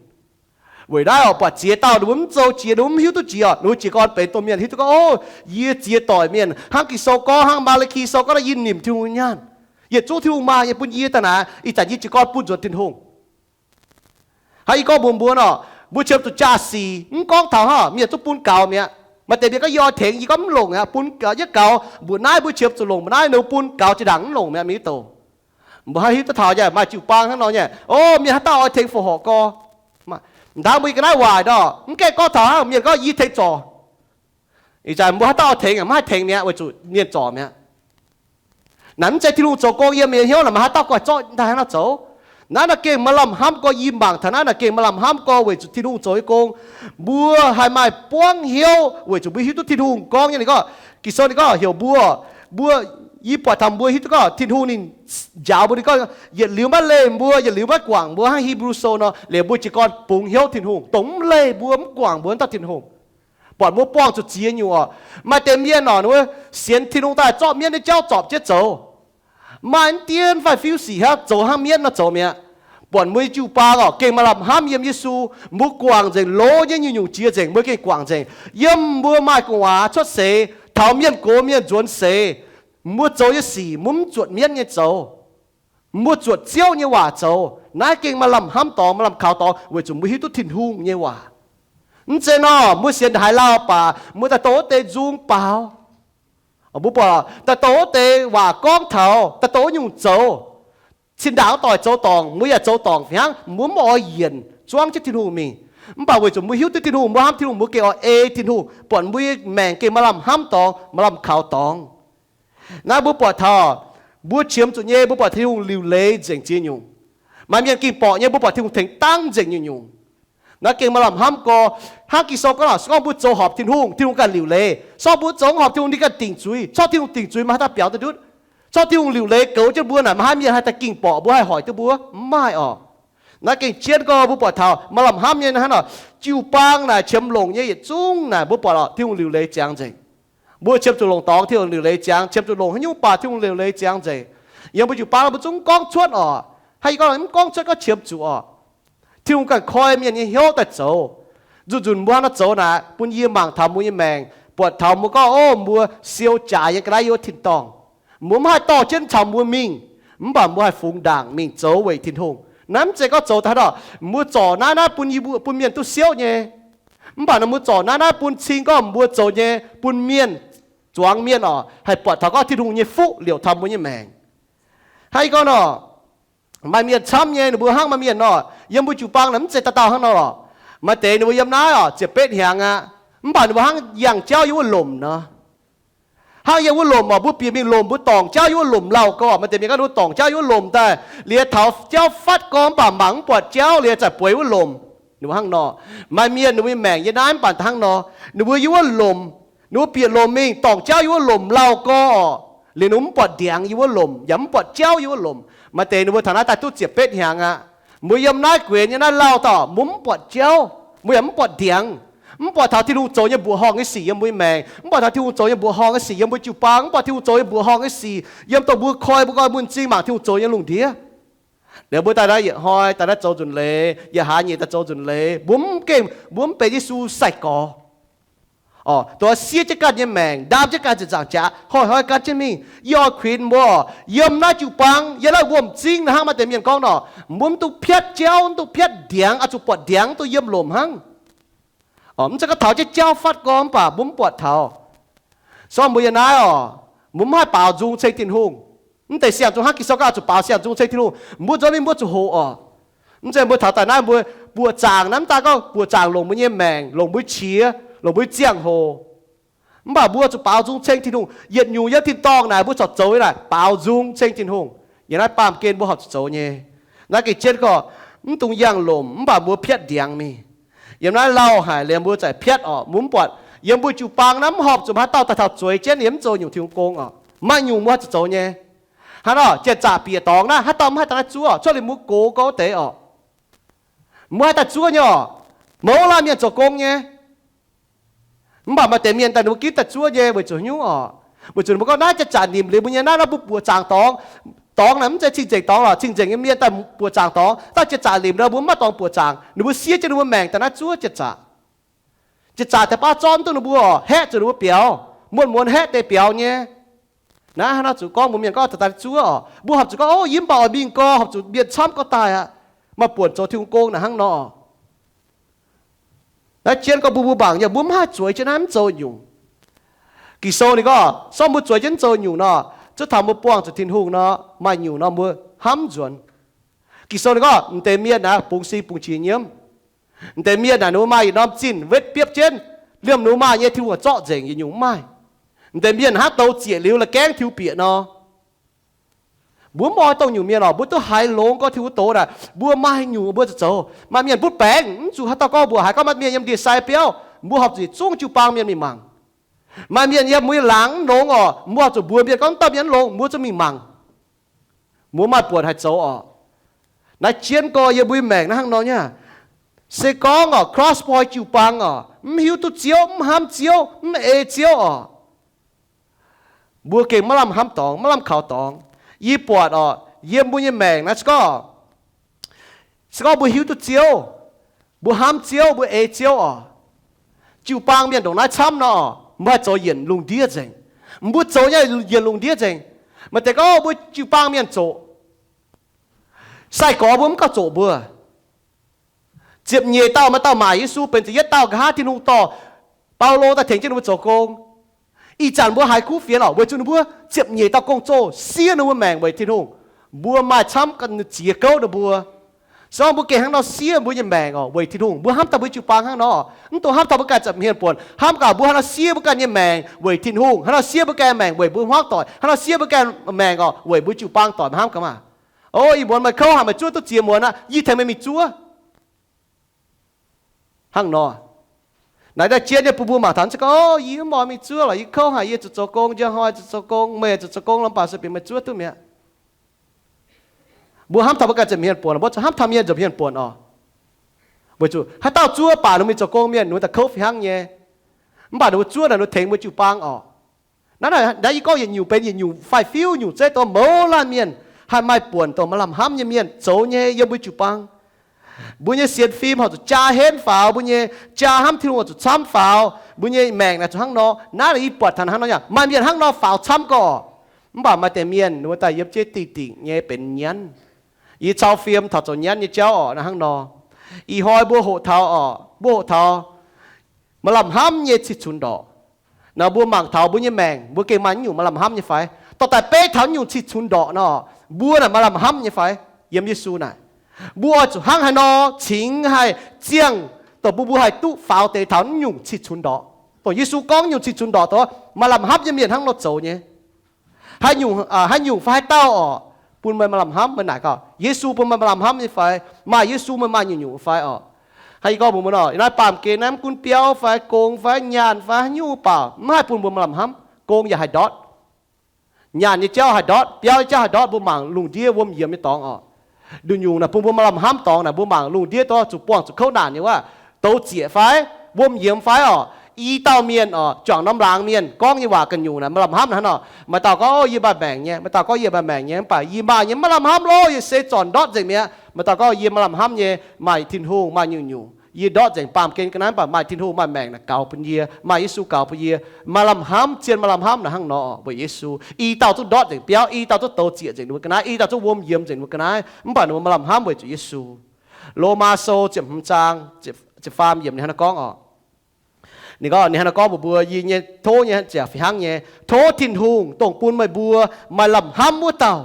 Weic naaiv orqc, buatc ziex dauh ninh mbuo mv zoux jiex, ninh mbuo mv hiuv duqv jiex orqc, ninh mbuo jiez gorn benx domh mienh, hiuv duqv gorngv, o, yie ziex doic mienh hnangv Ging-Sou gorngv, hnangv Maa^li^ki Sou gorngv nor, yie nimc Tin-Hungh nyei nyaanh. Yietc zungv Tin-Hungh maah yie bun yie daaih naaic, ih zanc yie jiez gorn bun nzuonx Tin-Hungh. Hnangv yie gorngv mbuox mbuo nor, mbuo qiemx zuqc jaa-sic mv gorngv taux hnangv mienh zungv bun gaux mi'aqv. Maaih deix mienh gorngv yie oix tengx, yie gorngv mv longc aqv, bun gaux, yietv gaux mbuoqc naaiv, mbuo qiemx zuqc longc mbuoqc naaiv, ninh mbuo bun gaux jiex ndaangc mv longc mi'aqv, mienh mv doqc. Mbuo hnangv hiuv duqv taux yaac maaih jiu-baang hnangv nor nyei, o, mienh haaix dauh oix tengx fongc horc gorx. Mv daan mbuo yie ga'naaiv waaic nor, mv gaengh gorngv taux hnangv mienh gorngv yie tengx zorc. Ih zanc mbuo haaix dauh oix tengx, mv haih tengx mi'aqv, weic zuqc mienh zorc mi'aqv. Naaic mv zeiz Tin-Hungh zoux gong yiem mienh hnyouv naaic, maaih haaix dauh guaih zorqv daaih hnangv nor zoux. Naaiv naaic gengh maaih lamh hnamv gorx, yie mangc taux naaiv naaic gengh maaih lamh hnamv gorx weic zuqc Tin-Hungh zoux nyei gong. Mbuo haih maaih buangv hnyouv weic zuqc mbuo hiuv duqv Tin-Hungh gorngv nyei, ninh gorngv, Ging-Sou ninh gorngv heuc mbuo, mbuo, yie buatc taux mbuo hiuv duqv gorngv Tin-Hungh ninh njaaux mbuo, ninh gorngv yietc liuz maiv leih mbuo, yietc liuz maiv guangc mbuo, hnangv Hipv^lu Sou nor, liuz mbuo jiez gorn bungx hnyouv Tin-Hungh, dongh mv leih mbuo, mv guangc mbuo wuov dauh Tin-Hungh. Buatc mbuo buangh zuqc ziex nyungc orqc. Maaih deix mienh orqc, ninh mbuo sienx Tin-Hungh daaih zorqv mienv nyei jauv zorpc jienv zoux. Maaih mv dienv fai fiuv sic hnangv, zoux hnangv mienv nor zoux mi'aqv. Buatc mbuo nyei jiu-baang orqc, gengh maaih lamh hnamv yiem Yesu. Mbuo guangc nzengc, lov nyei nyungc-nyungc jiex nzengc, mbuo gengh guangc nzengc. Yiem mbuo maaih gu'nguaaz cuotv seix, taux mienh gox mienh nzuonx seix, mbuo zoux nyei sic mbuo mv zuotc mienv nyei zoux. Mbuo zuotc Ziouv nyei waac zoux. Naaiv gengh maaih lamh hnamv dorngx, maaih lamh kaux dorngx, weic zuqc mbuo hiuv duqv Tin-Hungh nyei waac. Mv zeiz nor, mbuo sienx haaix lauh baac mbuo daaih dongh wuov deix nzung baaux. Mbuo buatc daaih dongh wuov deix waac gorngv taux, daaih dongh wuov nyungc zoux. Cin-ndaangc wuov doic zoux dorngc, mbuo yaac zoux dorngc fih hnangv, mbuo mv oix yienc zuangv jienv Tin-Hungh mingh. Mv baac weic zuqc mbuo hiuv duqv Tin-Hungh, mbuo hnamv Tin-Hungh, mbuo gengh oix ei Tin-Hungh, buatc mbuo nyei maengc gengh maaih lamh hnamv dorngx, maaih lamh kaux dorngx. Naaiv mbuo buatc taux, mbuo qiemx zuqc nyei, mbuo buatc Tin-Hungh liuc leiz nzengc ziex nyungc. Maaih mienh ging borqc nyei, mbuo buatc Tin-Hungh tengx dangv nzengc nyungc-nyungc. Naaiv gengh maaih lamh hnamv gorx. Hnangv Ging-Sou gorngv, se gorngv mbuo zoux horpc Tin-Hungh, Tin-Hungh ganh liuc leiz. Se gorngv mbuo zoux mv horpc Tin-Hungh, ninh ganh dingc zuiz. Corc Tin-Hungh dingc zuiz, maaih haaix dauh biaux duqv ndutv? Zorqv Tin-Hungh liuc leiz goux jienv mbuo naaic, maaih haaix mienh haih daaih ging borqc mbuo, haih hoic duqv mbuo? Mv maaih orqc. Naaiv gengh jienv gorngv mbuo buatc taux maaih lamh hnamv nyei hnangv nor, jiu-baang naaic qiemx longc nyei yietc zungv naaic, mbuo buatc lorqc Tin-Hungh liuc leiz ziangx nzengc. Mbuo qiemx zuqc longc dorngx Tin-Hungh liuc leiz ziangx, qiemx zuqc longc haaix nyungc baac Tin-Hungh liuc leiz ziangx nzengc. Yiem mbuo jiu-baang mbuo zungv mv gorngv cuotv orqc. Hnangv yie gorngv mv gorngv cuotv gorngv qiemx zuqc orqc. Tin-Hungh ganh koi mienh nyei hnyouv daaih zoux. Nzunc-nzunc mbuo hnangv nor zoux naaic, bun yie mangc taux mbuo nyei maengc, buatc taux mbuo gorngv, ov, mbuo siou jaaix nyei ga'naaiv yiem wuov tin-dorngh. Mbuo mv haih dorh jienv caux mbuo mingh, mv baac mbuo haih fungx ndaangc mingh zoux weic Tin-Hungh. Naaiv mv zeiz gorngv zoux daaih nor, mbuo zorc naaiv naaiv bun yie mbuo, bun mienh duqv siouv nyei. Mv baac nor mbuo zorc naaiv naaiv bun cing gorngv mbuo zoux nyei, bun mienh, zuangx mienh orqc, haih buatc taux gorngv Tin-Hungh nyei fuqv liouc taux mbuo nyei maengc. Hnangv yie gorngv nor, maaih mienh camv nyei, ninh mbuo hnangv maaih mienh nor, yiem mbuo jiu-baang naaic mv zeiz dauh dauh hnangv nor lorqc. Maaih deix ninh mbuo yiem naaiv orqc, ziepc betv hnyangx aqv, mv baac ninh mbuo hnangv yangh jauv yiem wuov lomc nor. Hnangv yiem wuov lomc orqc, mbuo bieqc mingh lomc, mbuo dorngc jauv yiem wuov lomc lauh gorx. Maaih deix mienh gorngv ninh mbuo dorngc jauv yiem wuov lomc daaih, liuz taux jauv fatv gorngv mv baac mangc mv buatc jauv, liuz zaqc bueix wuov lomc. Ninh mbuo hnangv nor. Maaih mienh ninh mbuo nyei maengc yiem naaiv mv baac hnangv nor, ninh mbuo yiem wuov lomc, ninh mbuo bieqc lomc mingh dorngc jauv yiem wuov lomc lauh gorx orqc, liuz ninh mbuo mv buatc ndiangx yiem wuov lomc, yaac mv buatc jauv yiem wuov lomc. Maaih deix ninh mbuo taux naaiv daaih duqv ziepc betv hnyangx aqv. Mbuo yiem naaiv guenx nyei naaiv lauh dauh mbuo mv buatc jauv, mbuo yaac mv buatc ndiangx, mv buatc taux Tin-Hungh zoux nyei mbuoqc horngh nyei sic yiem mbuo nyei maengc, mv buatc taux Tin-Hungh zoux nyei mbuoqc horngh nyei sic yiem mbuo jiu-baang, mv buatc Tin-Hungh zoux nyei mbuoqc horngh nyei sic yiem dongh mbuo koi mbuo nqoi mbuo m'zing mangc Tin-Hungh zoux nyei lungh ndiev. Liuz mbuo daaih naaiv yietc hnoi daaih naaiv zoux nzunc leiz, yietc hlaax nyeic daaih zoux nzunc leiz, mbuo mv gengh, mbuo mv benx Yesu sai-gorx orqc, dongh siev jienv ganh nyei maengc, ndaam jienv ganh ziepc nzaangc jaax, hnoi-hnoi gan jienv mingh. Yie oix kuinx mbuo, yiem naaiv jiu-baang, yiem naaiv wuom-zingv naaiv hnangv maaih deix mienh gorngv nor, mbuo mv duqv piatv jauv, mv duqv piatv ndiangx, oix zuqc buatc ndiangx duqv yiem lomc hnangv. Mv zeiz gorngv taux jienv jauv fatv gorngv mv baac mbuo mv buatc taux. Sorng mbuo yiem naaiv orqc, mbuo mv haih baaux nzung ceng Tin-Hungh. Mv deix siang-nzung hnangv Ging-Sou gorngv oix zuqc baaux siang-nzung ceng Tin-Hungh, mbuo nzuonx mingh mbuo zuqc hoqc orqc. Mv zeiz mbuo taux daaih naaiv mbuo buoqc zaangc naaiv mv daaih gorngv buoqc zaangc longc mbuo nyei maengc, longc mbuo qiex, longc mbuo ziangh hoc. Mv baac mbuo zuqc baaux nzung ceng Tin-Hungh. Yietc nyungc yiem tin-dorngh naaic mbuo corc zoux naaic baaux nzung ceng Tin-Hungh. Yiem naaiv baamh gen mbuo horpc zuqc zoux nyei. Naaiv gengh jienv gorngv mv dungx yangh lomc mv baac mbuo piatv ndiangx mingh. Yiem naaiv lauh haic liemh mbuo zaqc piatv orqc, mbuo mv buatc. Yiem mbuo jiu-baang naaiv mv horpc zuqc maaih dauh daaih taux zueiz jienv yiem mv zoux nyungc Tin-Hungh gong orqc. Maaih nyungc mbuo horpc zuqc zoux nyei. Hnangv nor, janx-zaqc bieqc dorngx naaiv, haaix dauh mv haih daaih naaiv zuov orqc? Cuotv liuz mbuo gox gouv deix orqc. Mbuo haih daaih zuov nyei orqc. Mouz laanh mienh zoux gong nyei. Mv baac maaih deix mienh daaih ninh mbuo ginv daaih zuov nyei weic zuqc haaix nyungc orqc? Weic zuqc ninh mbuo gorngv naaiv janx-zaqc nimc liuz mbuo nyei naaiv, naaiv mbuo buoqc zaangc dorngx. Dorngx naaic mv zeiz cing-nzengc dorngx lorqc, cing-nzengc nyei mienh daaih buoqc zaangc dorngx. Daaih janx-zaqc nimc nor mbuo mv maaih dorngx buoqc zaangc, ninh mbuo siev jienv ninh mbuo maengc daaih naaiv zuov janx-zaqc. Janx-zaqc daaih baav zorqv mv duqv ninh mbuo orqc, haeqv zuqc ninh mbuo biaux, muonz-muonz haeqv deix biaux nyei. Naaiv hnangv nor zuqc gorngv mbuo mienh gorngv daaih zuov orqc, mbuo horpc zuqc gorngv, ov, yie mv baac oix mingh gau, horpc zuqc mienh camv gau daaih aqv, maaih buonc zoux Tin-Hungh gong naaic hnangv nor. Naaiv jienv gorngv mbuo, mbuo mangc nyei, mbuo mv haih zueiz jienv naaiv mv zoux nyungc. Ging-Sou ninh gorngv sorng mbuo zueiz jienv mv zoux nyungc nor, zuov taux mbuo buangh zuqc Tin-Hungh nor, maaih nyungc nor mbuo hnamv nzuonx. Ging-Sou ninh gorngv m'deix mienh aeqv, bungx sin bungx qiex nyiemv. M'deix mienh aeqv, ninh mbuo maaih yietc norm zinh wetv biopv jienv, liemh ninh mbuo maaih nyei Tin-Hungh zorqv nzengc yietc nyungc mv maaih. M'deix mienh hnangv douz ziec liuz la'gaengv tiux bieqc nor. Mbuo mv oix dongh nyungc mienh orqc, mbuo duqv haiz longx gorngv Tin-Hungh doz naaic, mbuo maaih nyungc mbuo zuqc zoux. Maaih mienh butv baengc, mv zuqc haaix dauh gorngv mbuoqc haiz gorngv maaih mienh yiem ndie-sai biauv, mbuo horpc zuqc yietc zungv jiu-baang mienh mingh mangc. Maaih mienh yiem mbuo nyei laangz mv longx orqc, mbuo horpc zuqc mbuox mienh gorngv dauh mienh mv longx, mbuo zuqc mingh mangc. Mbuo maaih buonc haih zoux orqc. Naaiv jienv gorx yiem mbuo nyei maengc naaiv hnangv nor nyei. Se gorngv orqc, cross-poi jiu-baang orqc, mv hiuv duqv Ziouv, mv hnamv Ziouv, mv ei Ziouv orqc, mbuo gengh maiv lamh hnamv dorngx, maiv lamh kaux dorngx. Yie buatc orqc, yiem mbuo nyei maengc naaiv se gorngv, se gorngv mbuo hiuv duqv Ziouv, mbuo hnamv Ziouv, mbuo ei Ziouv orqc, jiu-baang mienh ndongc naaiv camv nor, mbuo haih zoux yienc lungh ndiev nzengc. Mbuo zoux nyei yienc lungh ndiev nzengc. Maaih deix gorngv mbuo jiu-baang mienh zoqc, sai-gorx mbuo mv gauh zoqc mbuo. Ziepc nyeic dauh maaih dauh maaic Yesu benx ziepc yietv dauh, nqa'haav Tin-Hungh dorh Baulo daaih tengx jienv ninh mbuo zoux gong. Ih zanc mbuo haiz kuv fienx lorqc, weic zuqc ninh mbuo ziepc nyeic dauh gong-zoh siev ninh mbuo maengc weic Tin-Hungh. Mbuo maaih camv ziex gouv ninh mbuo. Se gorngv mbuo gengh hnangv nor siev mbuo nyei maengc orqc weic Tin-Hungh, mbuo hnamv taux mbuo jiu-baang hnangv nor, mv dungx hnamv taux mbuo ganh za'hmien buonc, hnamv gaax mbuo hnangv nor siev mbuo ganh nyei maengc weic Tin-Hungh, hnangv nor siev mbuo ganh maengc weic mbuo hmuangv doic, hnangv nor siev mbuo ganh maengc orqc weic mbuo jiu-baang doic, meih hnamv gaax maah. O, ih muonz meih kouv haic, meih zuov duqv ziex muonz aqv, yie tengx meih mingh zuov. Hnangv nor, Naaiv daaih jien nyei bun mbuo mangc taux, se gorngv, O, yie mv oix mingh zuov lorqc, yie kouv haic, yie zuqc zoux gong, njang hnoi zuqc zoux gong, meih zuqc zoux gong, lamh baac se bieqc meih zuov duqv mi'aqv. Mbuo hnamv taux mbuo ganh ziepc hmien buonc, mbuo zuqc hnamv taux mienh ziepc hmien buonc oc. Weic zuqc haaix dauh zuov baac ninh mingh zoux gong mienh, ninh daaih kouv fih hnangv nyei. Mv baac ninh mbuo zuov naaic, ninh tengx mbuo jiu-baang oc. Naaiv, naaiv yie gorngv yietc nyungc benx yietc nyungc faix-fiuv nyungc zeiv, dongh mouz laanh mienh haih maaih buonc dongh maaih lamh hnamv nyei mienh zoux nyei yiem mbuo jiu-baang. Mbuo nyei sienx fim horpc zuqc jaa henv faaux, mbuo nyei jaa hnamv Tin-Hungh horpc zuqc camv faaux, mbuo nyei maengc naaic zuqc hnangv nor. Naaiv yie buatc taux hnangv nor yaac maaih mienh hnangv nor faaux camv gorqv. Mv baac maaih deix mienh ninh mbuo daaih yiem jienv dingh dingc nyei benx nyienv. Yie cau fiem taux zoux nyienv nyei jauv oc, naaiv hnangv nor. Ih hnoi mbuo hoqc taux oc, mbuo hoqc taux maaih lamh hnamv nyei cih cunx ndorqc. Naaiv mbuo mangc taux mbuo nyei maengc, mbuo gengh maaih nyungc maaih lamh hnamv nyei fai? Dorh daaih beiv taux nyungc cih cunx ndorqc nor, mbuo naaic maaih lamh hnamv nyei fai? Yiem Yesu naaic, mbuo oix zuqc hnangv haaix nor cingx haih ziangh dongh mbuo, mbuo haih duqv faaux deix taux nyungc cih cunx ndorqc, dongh Yesu gorngv nyungc cih cunx ndorqc, dongh maaih lamh hnamv nyei mienh hnangv nor zoux nyei. Haaix nyungc, haaix nyungc fai haaix dauh oc, bun meih maaih lamh hnamv? Meih naaic gaax, Yesu bun meih maaih lamh hnamv nyei fai? Maaih Yesu meih maaih nyungc-nyungc fai oc? Hnangv yie gorngv mbuox mbuo nor, naaiv baamh gen naaiv mv gunv biauv fai gong fai nyaanh fai haaix nyungc baac mv haih bun mbuo maaih lamh hnamv. Gong yaac haih ndortv, nyaanh nyei jauv haih ndortv, biauv nyei jauv haih ndortv, mbuo mangc lungh ndiev wuom yiemx nyei dorngx oc. Nduqc nyungc naaic bun mbuo maaih lamh hnamv dorngx naaic, mbuo mangc lungh ndiev dongh zuqc buangh zuqc kouv naanc nyei wuov, douz zieqc fai, wuom yiemx fai oc. I dauh mienh oc, juangc norm laangz mienh gorngv nyei waac ganh nyungc naaic maaih lamh hnamv naaiv nor. Maaih dauh gorngv, O, yie maaih maengc nyei. Maaih dauh gorngv, Yie maaih maengc nyei, mv baac yie maaih nyei maiv lamh hnamv lorqc, yie se zornc ndortv nzengc mi'aqv. Maaih dauh gorngv, Yie maaih lamh hnamv nyei, maaih Tin-Hungh, maaih nyungc-nyungc, yie ndortv nzengc baamh gen ga'naaiv, mv baac maaih Tin-Hungh, maaih maengc naaic gaux bun yie, maaih Yesu gaux bun yie. Maaih lamh hnamv, zien maaih lamh hnamv naaic hnangv nor weic Yesu. I dauh zungv ndortv nzengc biauv, i dauh zungv douz zieqc nzengc ninh mbuo ga'naaiv, i dauh zungv wuom yiemx nzengc ninh mbuo ga'naaiv, mv baac ninh mbuo maaih lamh hnamv weic zuqc Yesu. Lomaa Sou ziepc hmz zaang ziepc faam yiemc ninh hnangv naaiv gorngv oc. Ninh gorngv, ninh hnangv naaiv gorngv mbuox mbuo, yie nyei tov nyei ziangh fih hnangv nyei, tov Tin-Hungh dongh bun meih mbuo maaih lamh hnamv wuov dauh.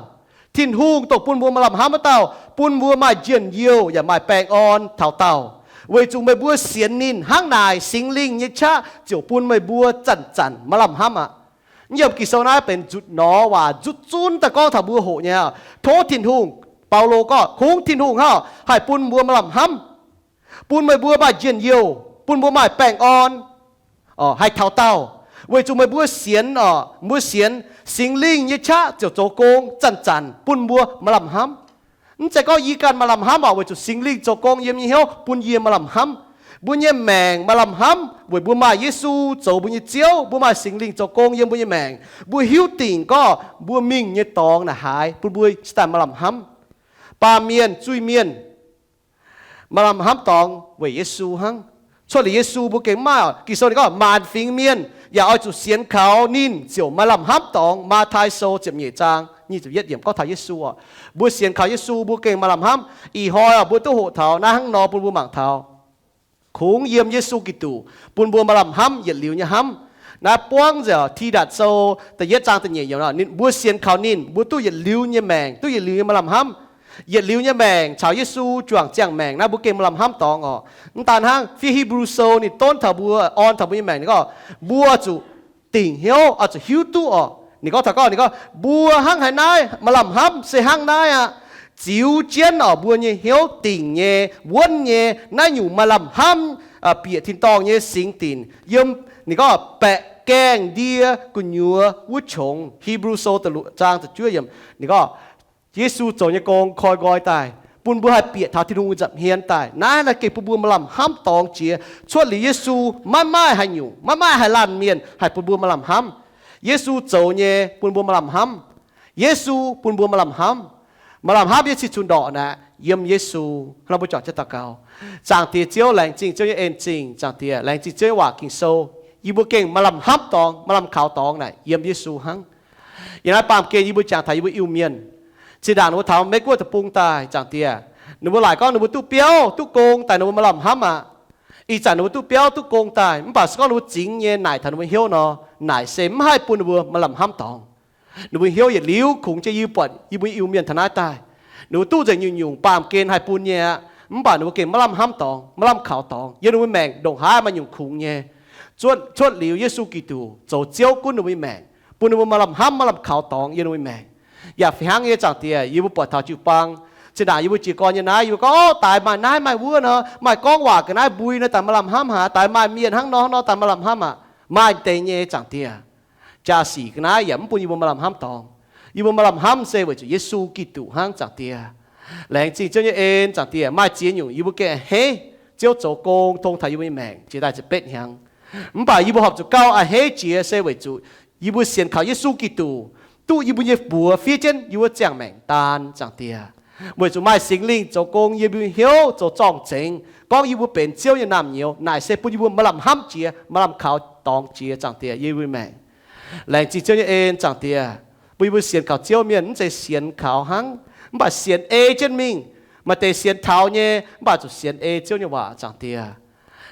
Tin-Hungh dongh bun mbuo maaih lamh hnamv wuov dauh, bun mbuo maaih njien-youh yaac maaih baengh orn taux daauh, weic zuqc meih mbuo sienx ninh. Hnangv naaic Singx Lingh nyei qaqv ziouc bun meih mbuo zanc-zanc maaih lamh hnamv aqv. Yiem Ging-Sou naaiv benx nzutc norm waac nzutc zunv daaih gorngv taux mbuo hoqc nyei. Tov Tin-Hungh, Baulo gorngv, kungx Tin-Hungh hnangv haih bun mbuo maaih lamh hnamv, bun meih mbuo maaih njien-youh, bun mbuo maaih baengh orn, haih taux daauh, weic zuqc meih mbuo sienx, mbuo sienx, Singx Lingh nyei qaqv ziouc zoux gong zanc-zanc bun mbuo maaih lamh hnamv. Mv zeiz gorngv yie ganh maaih lamh hnamv oc, weic zuqc Singx Lingh zoux gong yiem nyei hnyouv bun yie maaih lamh hnamv. Mbuo nyei maengc maaih lamh hnamv weic mbuo maaih Yesu zoux mbuo nyei Ziouv, mbuo maaih Singx Lingh zoux gong yiem mbuo nyei maengc. Mbuo hiuv dingc gorngv mbuo mingh nyei dorngx naaic haaix bun mbuo cingx daaih maaih lamh hnamv. Baamh mienh, zuiz-mienh, maaih lamh hnamv dorngx weic Yesu hnangv. Cuotv liuz Yesu mbuo gengh mv maaih oc. Ging-Sou ninh gorngv maanc fingx mienh yaac oix zuqc sienx kaux ninh ziouc maaih lamh hnamv dorngx. Matv^tai Sou ziepc nyeic zaang nyic ziepc yietv yiemc gorngv taux Yesu oc. Mbuo sienx kaux Yesu mbuo gengh maaih lamh hnamv. Ih hnoi oc mbuo duqv hoqc taux naaiv hnangv nor bun mbuo mangc taux kungx yiem Yesu Giduc bun mbuo maaih lamh hnamv yietc liuz nyei hnamv. Naaiv buangv nzengc Tidatc Sou da'yietv zaang da'nyeic yiemc, mbuo sienx kaux ninh mbuo duqv yietc liuz nyei maengc, duqv yietc liuz nyei maaih lamh hnamv. Yietc liuz nyei maengc caux Yesu juangc ziangh maengc naaiv mbuo gengh maaih lamh hnamv dorngx oc. Mv daan hnangv, fiev Hipv^lu Sou ninh donv taux mbuo, orn taux mbuo nyei maengc ninh gorngv, mbuo zuqc dingc hnyouv oix zuqc hiuv duqv oc. Ninh gorngv taux gorngv, ninh gorngv mbuo hnangv haaix naaiv maaih lamh hnamv se hnangv naaiv aqv. Ziux jienv oc mbuo nyei hnyouv dingc nyei, wuonv nyei, naaiv nyungc maaih lamh hnamv bieqc tin-dorngh nyei singx dinc yiem, ninh gorngv baeqc gaengh ndie gu'nyuoz wuov qongx. Hipv^lu Sou da'luoqc zaang da'juov yiemc ninh gorngv, Yesu zoux nyei gong koi nqoi daaih bun mbuo haih bieqc taux Tin-Hungh nza'hmien daaih. Naaiv naaiv gengh bun mbuo maaih lamh hnamv dorngx jiex. Cuotv liuz Yesu maiv maaih haaix nyungc, maiv maaih haaix laanh mienh haih bun mbuo maaih lamh hnamv. Yesu zoux nyei bun mbuo maaih lamh hnamv. Yesu bun mbuo maaih lamh hnamv. Maaih lamh hnamv nyei cih cunx ndorqc naaic yiem Yesu. Hnangv nor mbuo juangc jienv daux gaux. Zaangc Diex Ziouv, laengz zingh Ziouv nyei en-zingh. Zaangc Diex, laengz zingh Ziouv nyei waac Ging-Sou. Yie mbuo gengh maaih lamh hnamv dorngx, maaih lamh kaux dorngx naaic yiem Yesu hnangv. Yiem naaiv baamh gen yie mbuo jangx taux yie mbuo Iu-Mienh, zinh ndaangc ninh mbuo taux Meiv-Guoqv deic-bung daaih, Zaangc Diex, ninh mbuo laaic gorngv ninh mbuo duqv biauv duqv gong daaih ninh mbuo maaih lamh hnamv aqv. Ih zanc ninh mbuo duqv biauv duqv gong daaih, mv baac se gorngv ninh mbuo zingx nyei naaic taux ninh mbuo hnyouv nor, naaic se mv haih bun ninh mbuo maaih lamh hnamv dorngx. Ninh mbuo hnyouv yietc liuz kungx jienv yie buatc yie mbuo Iu-Mienh taux naaiv daaih, ninh mbuo duqv nzengc nyungc-nyungc baamh gen haih bun nyei aqv, mv baac ninh mbuo gengh maiv lamh hnamv dorngx, maiv lamh kaux dorngx. Yiem ninh mbuo maengc ndongc haaix maaih nyungc kungx nyei. Cuotv, cuotv liuz Yesu Giduc zoux Ziouv gunv ninh mbuo nyei maengc, bun ninh mbuo maaih lamh hnamv, maaih lamh kaux dorngx yiem ninh mbuo nyei maengc. Yaac fih hnangv nyei, Zaangc Diex, yie mbuo buatc taux jiu-baang, Zinh ndaangc yie mbuo jiez gorn nyei naaiv, yie mbuo gorngv, Orv, daaix maaih naaiv maaih wuov nor, maaih gorngv waac ga'naaiv mbui nor, daaih maaih lamh hnamv aqv. Daaix maaih mienh hnangv nor hnangv nor, daaih maaih lamh hnamv aqv. Maaih deix nyei, Zaangc Diex. Jaa-sic ga'naaiv yaac mv bun yie mbuo maaih lamh hnamv dorngx. Yie mbuo maaih lamh hnamv se weic zuqc Yesu Giduc hnangv, Zaangc Diex. Laengz zingh Ziouv nyei en, Zaangc Diex. Maaih ziex nyungc yie mbuo gengh a'hneiv Ziouv zoux gong tong taux yie mbuo nyei maengc jiex daaih ziepc betv hnyangx. Mv baac yie mbuo horpc zuqc gauh a'hneiv jiex se weic zuqc yie mbuo sienx kaux Yesu Giduc, duqv yie mbuo nyei buoz fiev jienv yie mbuo ziangh maengc daan, Zaangc Diex. Weic zuqc maaih Singx Lingh zoux gong yiem yie mbuo hnyouv zoux zorng-zengx, gorngv yie mbuo benx Ziouv nyei naamh nyouz, naaic se bun yie mbuo maaih lamh hnamv jiex, maaih lamh kaux dorngx jiex, Zaangc Diex, yiem yie mbuo maengc. Laengz zingh Ziouv nyei en, Zaangc Diex, bun yie mbuo sienx kaux Ziouv mienh mv zeiz sienx kaux hnangv, mv baac sienx ei jienv mingh. Maaih deix sienx taux nyei, mv baac zuqc sienx ei Ziouv nyei waac, Zaangc Diex.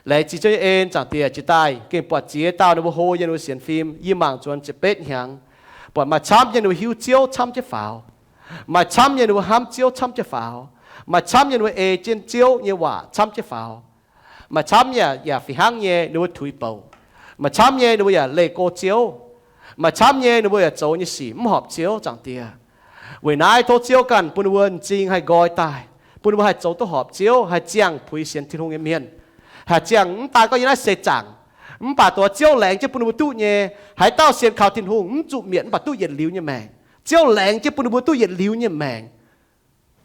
Laengz zingh Ziouv nyei en, Zaangc Diex. Jiex daaih gengh buatc ziex dauh ninh mbuo hlo yiem ninh mbuo sienx fim, yie mangc nzuonx ziepc betv hnyangx, buatc maaih camv nyei ninh mbuo hiuv Ziouv camv jienv faaux. Maaih camv nyei ninh mbuo hnamv Ziouv camv jienv faaux. Maaih camv nyei ninh mbuo ei jienv Ziouv nyei waac camv jienv faaux. Maaih camv yaac, yaac fih hnangv nyei ninh mbuo tuix bouc. Maaih camv nyei ninh mbuo yaac leih go Ziouv. Maaih camv nyei ninh mbuo yaac zoux nyei sic mv horpc Ziouv, Zaangc Diex. Weic naaiv tov Ziouv ganh bun ninh mbuo m'zing haih nqoi daaih, bun ninh mbuo haih zoux duqv horpc Ziouv, haih ziangh puix sienx Tin-Hungh nyei mienh, haih ziangh mv daan gorngv yiem naaiv seix zaangc, mv baac dongh Ziouv laengz jienv bun ninh mbuo duqv nyei. Haaix dauh sienx kaux Tin-Hungh mv zuqc mietc mv baac duqv yietc liuz nyei maengc. Ziouv laengz jienv bun ninh mbuo duqv yietc liuz nyei maengc,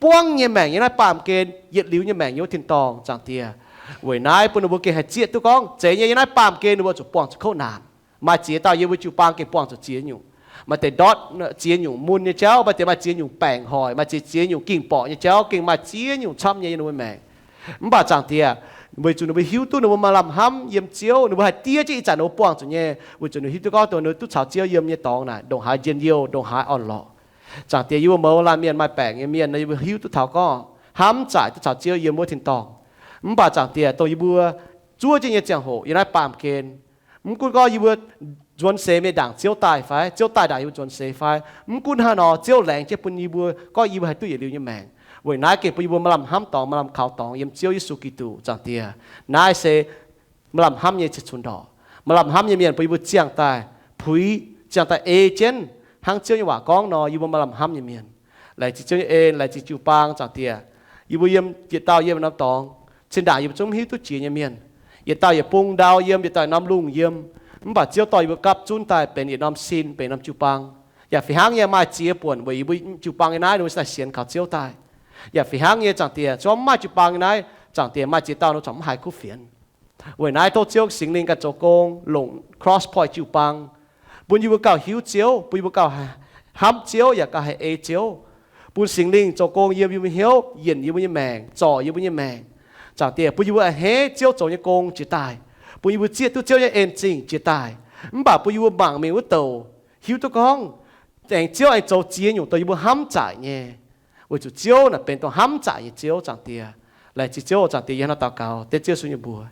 buangv nyei maengc yiem naaiv baamh gen, yietc liuz nyei maengc yiem wuov tin-dorngh, Zaangc Diex. Weic naaiv bun ninh mbuo gengh haih zieqv duqv gorngv zeiz nyei yiem naaiv baamh gen ninh mbuo zuqc buangh zuqc kouv naanc. Maaih ziex dauh yiem mbuo jiu-baang gengh buangh zuqc ziex nyungc. Maaih deix ndortv ziex nyungc mun nyei jauv, maaih deix maaih ziex nyungc baengc hoic, maaih ziex, ziex nyungc ging-borqc nyei jauv, gengh maaih ziex nyungc camv nyei yiem ninh mbuo maengc. Mv baac Zaangc Diex, weic zuqc ninh mbuo hiuv duqv ninh mbuo maaih lamh hnamv yiem Ziouv, ninh mbuo haih diev jienv ih zanc ninh mbuo buangh zuqc nyei, weic zuqc ninh hiuv duqv gorngv dongh ninh duqv caux Ziouv yiem nyei dorngx naaic ndongc haaix njien-youh, ndongc haaix orn-lorqc. Zaangc Diex, yie mbuo mouz laanh mienh maaih baengc nyei mienh nor, yie mbuo hiuv duqv taux gorngv hnamv zaaic duqv caux Ziouv yiem wuov tin-dorngh. Mv baac Zaangc Diex, dongh yie mbuo zuov jienv nyei ziangh hoc yiem naaiv baamh gen, mv gunv gorngv yie mbuo nzuonx seix mingh ndaangc Ziouv daaih fai Ziouv daaih ndaangc yie mbuo nzuonx seix fai, mv gunv hnangv nor, Ziouv laengz jienv bun yie mbuo gorngv yie mbuo haih duqv yietc liuz nyei maengc. Weic naaiv gengh bun yie mbuo maaih lamh hnamv dorngx, maaih lamh kaux dorngx yiem Ziouv Yesu Giduc, Zaangc Diex. Naaiv se maaih lamh hnamv nyei ceix cunx ndorqc. Maaih lamh hnamv nyei mienh bun yie mbuo ziangh daaih puix, ziangh daaih ei jienv hnangv Ziouv nyei waac gorngv nor, yie mbuo maaih lamh hnamv nyei mienh. Laengz zingh Ziouv nyei en, laengz zingh jiu-baang, Zaangc Diex. Yie mbuo yiem yietc dauh yiem norm dorngx, zinh ndaangc yie mbuo zungv hiuv duqv jiex nyei mienh. Yietc dauh yietc bung ndau yiem, yietc dauh norm lungh yiem. Mv baac Ziouv dorh yie mbuo gapv zunv daaih benx yietc norm sin, benx norm jiu-baang. Yaac fih hnangv nyei maaih ziex buonc weic yie mbuo jiu-baang nyei naaiv ninh mbuo daaih sienx kaux Ziouv daaih. Yaac fih hnangv nyei, Zaangc Diex, zungv mv maaih jiu-baang nyei naaiv, Zaangc Diex, maaih ziex dauh ninh mbuo corc mv haiz kuv fienx. Weic naaiv tov Ziouv Singx Lingh ganh zoux gong longc Cross Point jiu-baang, bun yie mbuo gauh hiuv Ziouv, bun yie mbuo gauh hnamv Ziouv yaac gauh haih ei Ziouv. Bun Singx Lingh zoux gong yiem yie mbuo hnyouv, yienc yie mbuo nyei maengc, zorc yie mbuo nyei maengc. Zaangc Diex, bun yie mbuo a'hneiv Ziouv zoux nyei gong jiex daaih, bun yie mbuo zieqv duqv Ziouv nyei en-zingh jiex daaih. Mv baac bun yie mbuo mangc mingh wuov douc, hiuv duqv gorngv aengx Ziouv aengx zoux ziex nyungc dongh yie mbuo hnamv zaaic nyei, weic zuqc Ziouv naaic benx dongh hnamv zaaic nyei Ziouv, Zaangc Diex. Laengz zingh Ziouv, Zaangc Diex, yie hnangv naaiv daux gaux dengv Ziouv Yesu nyei mbuox.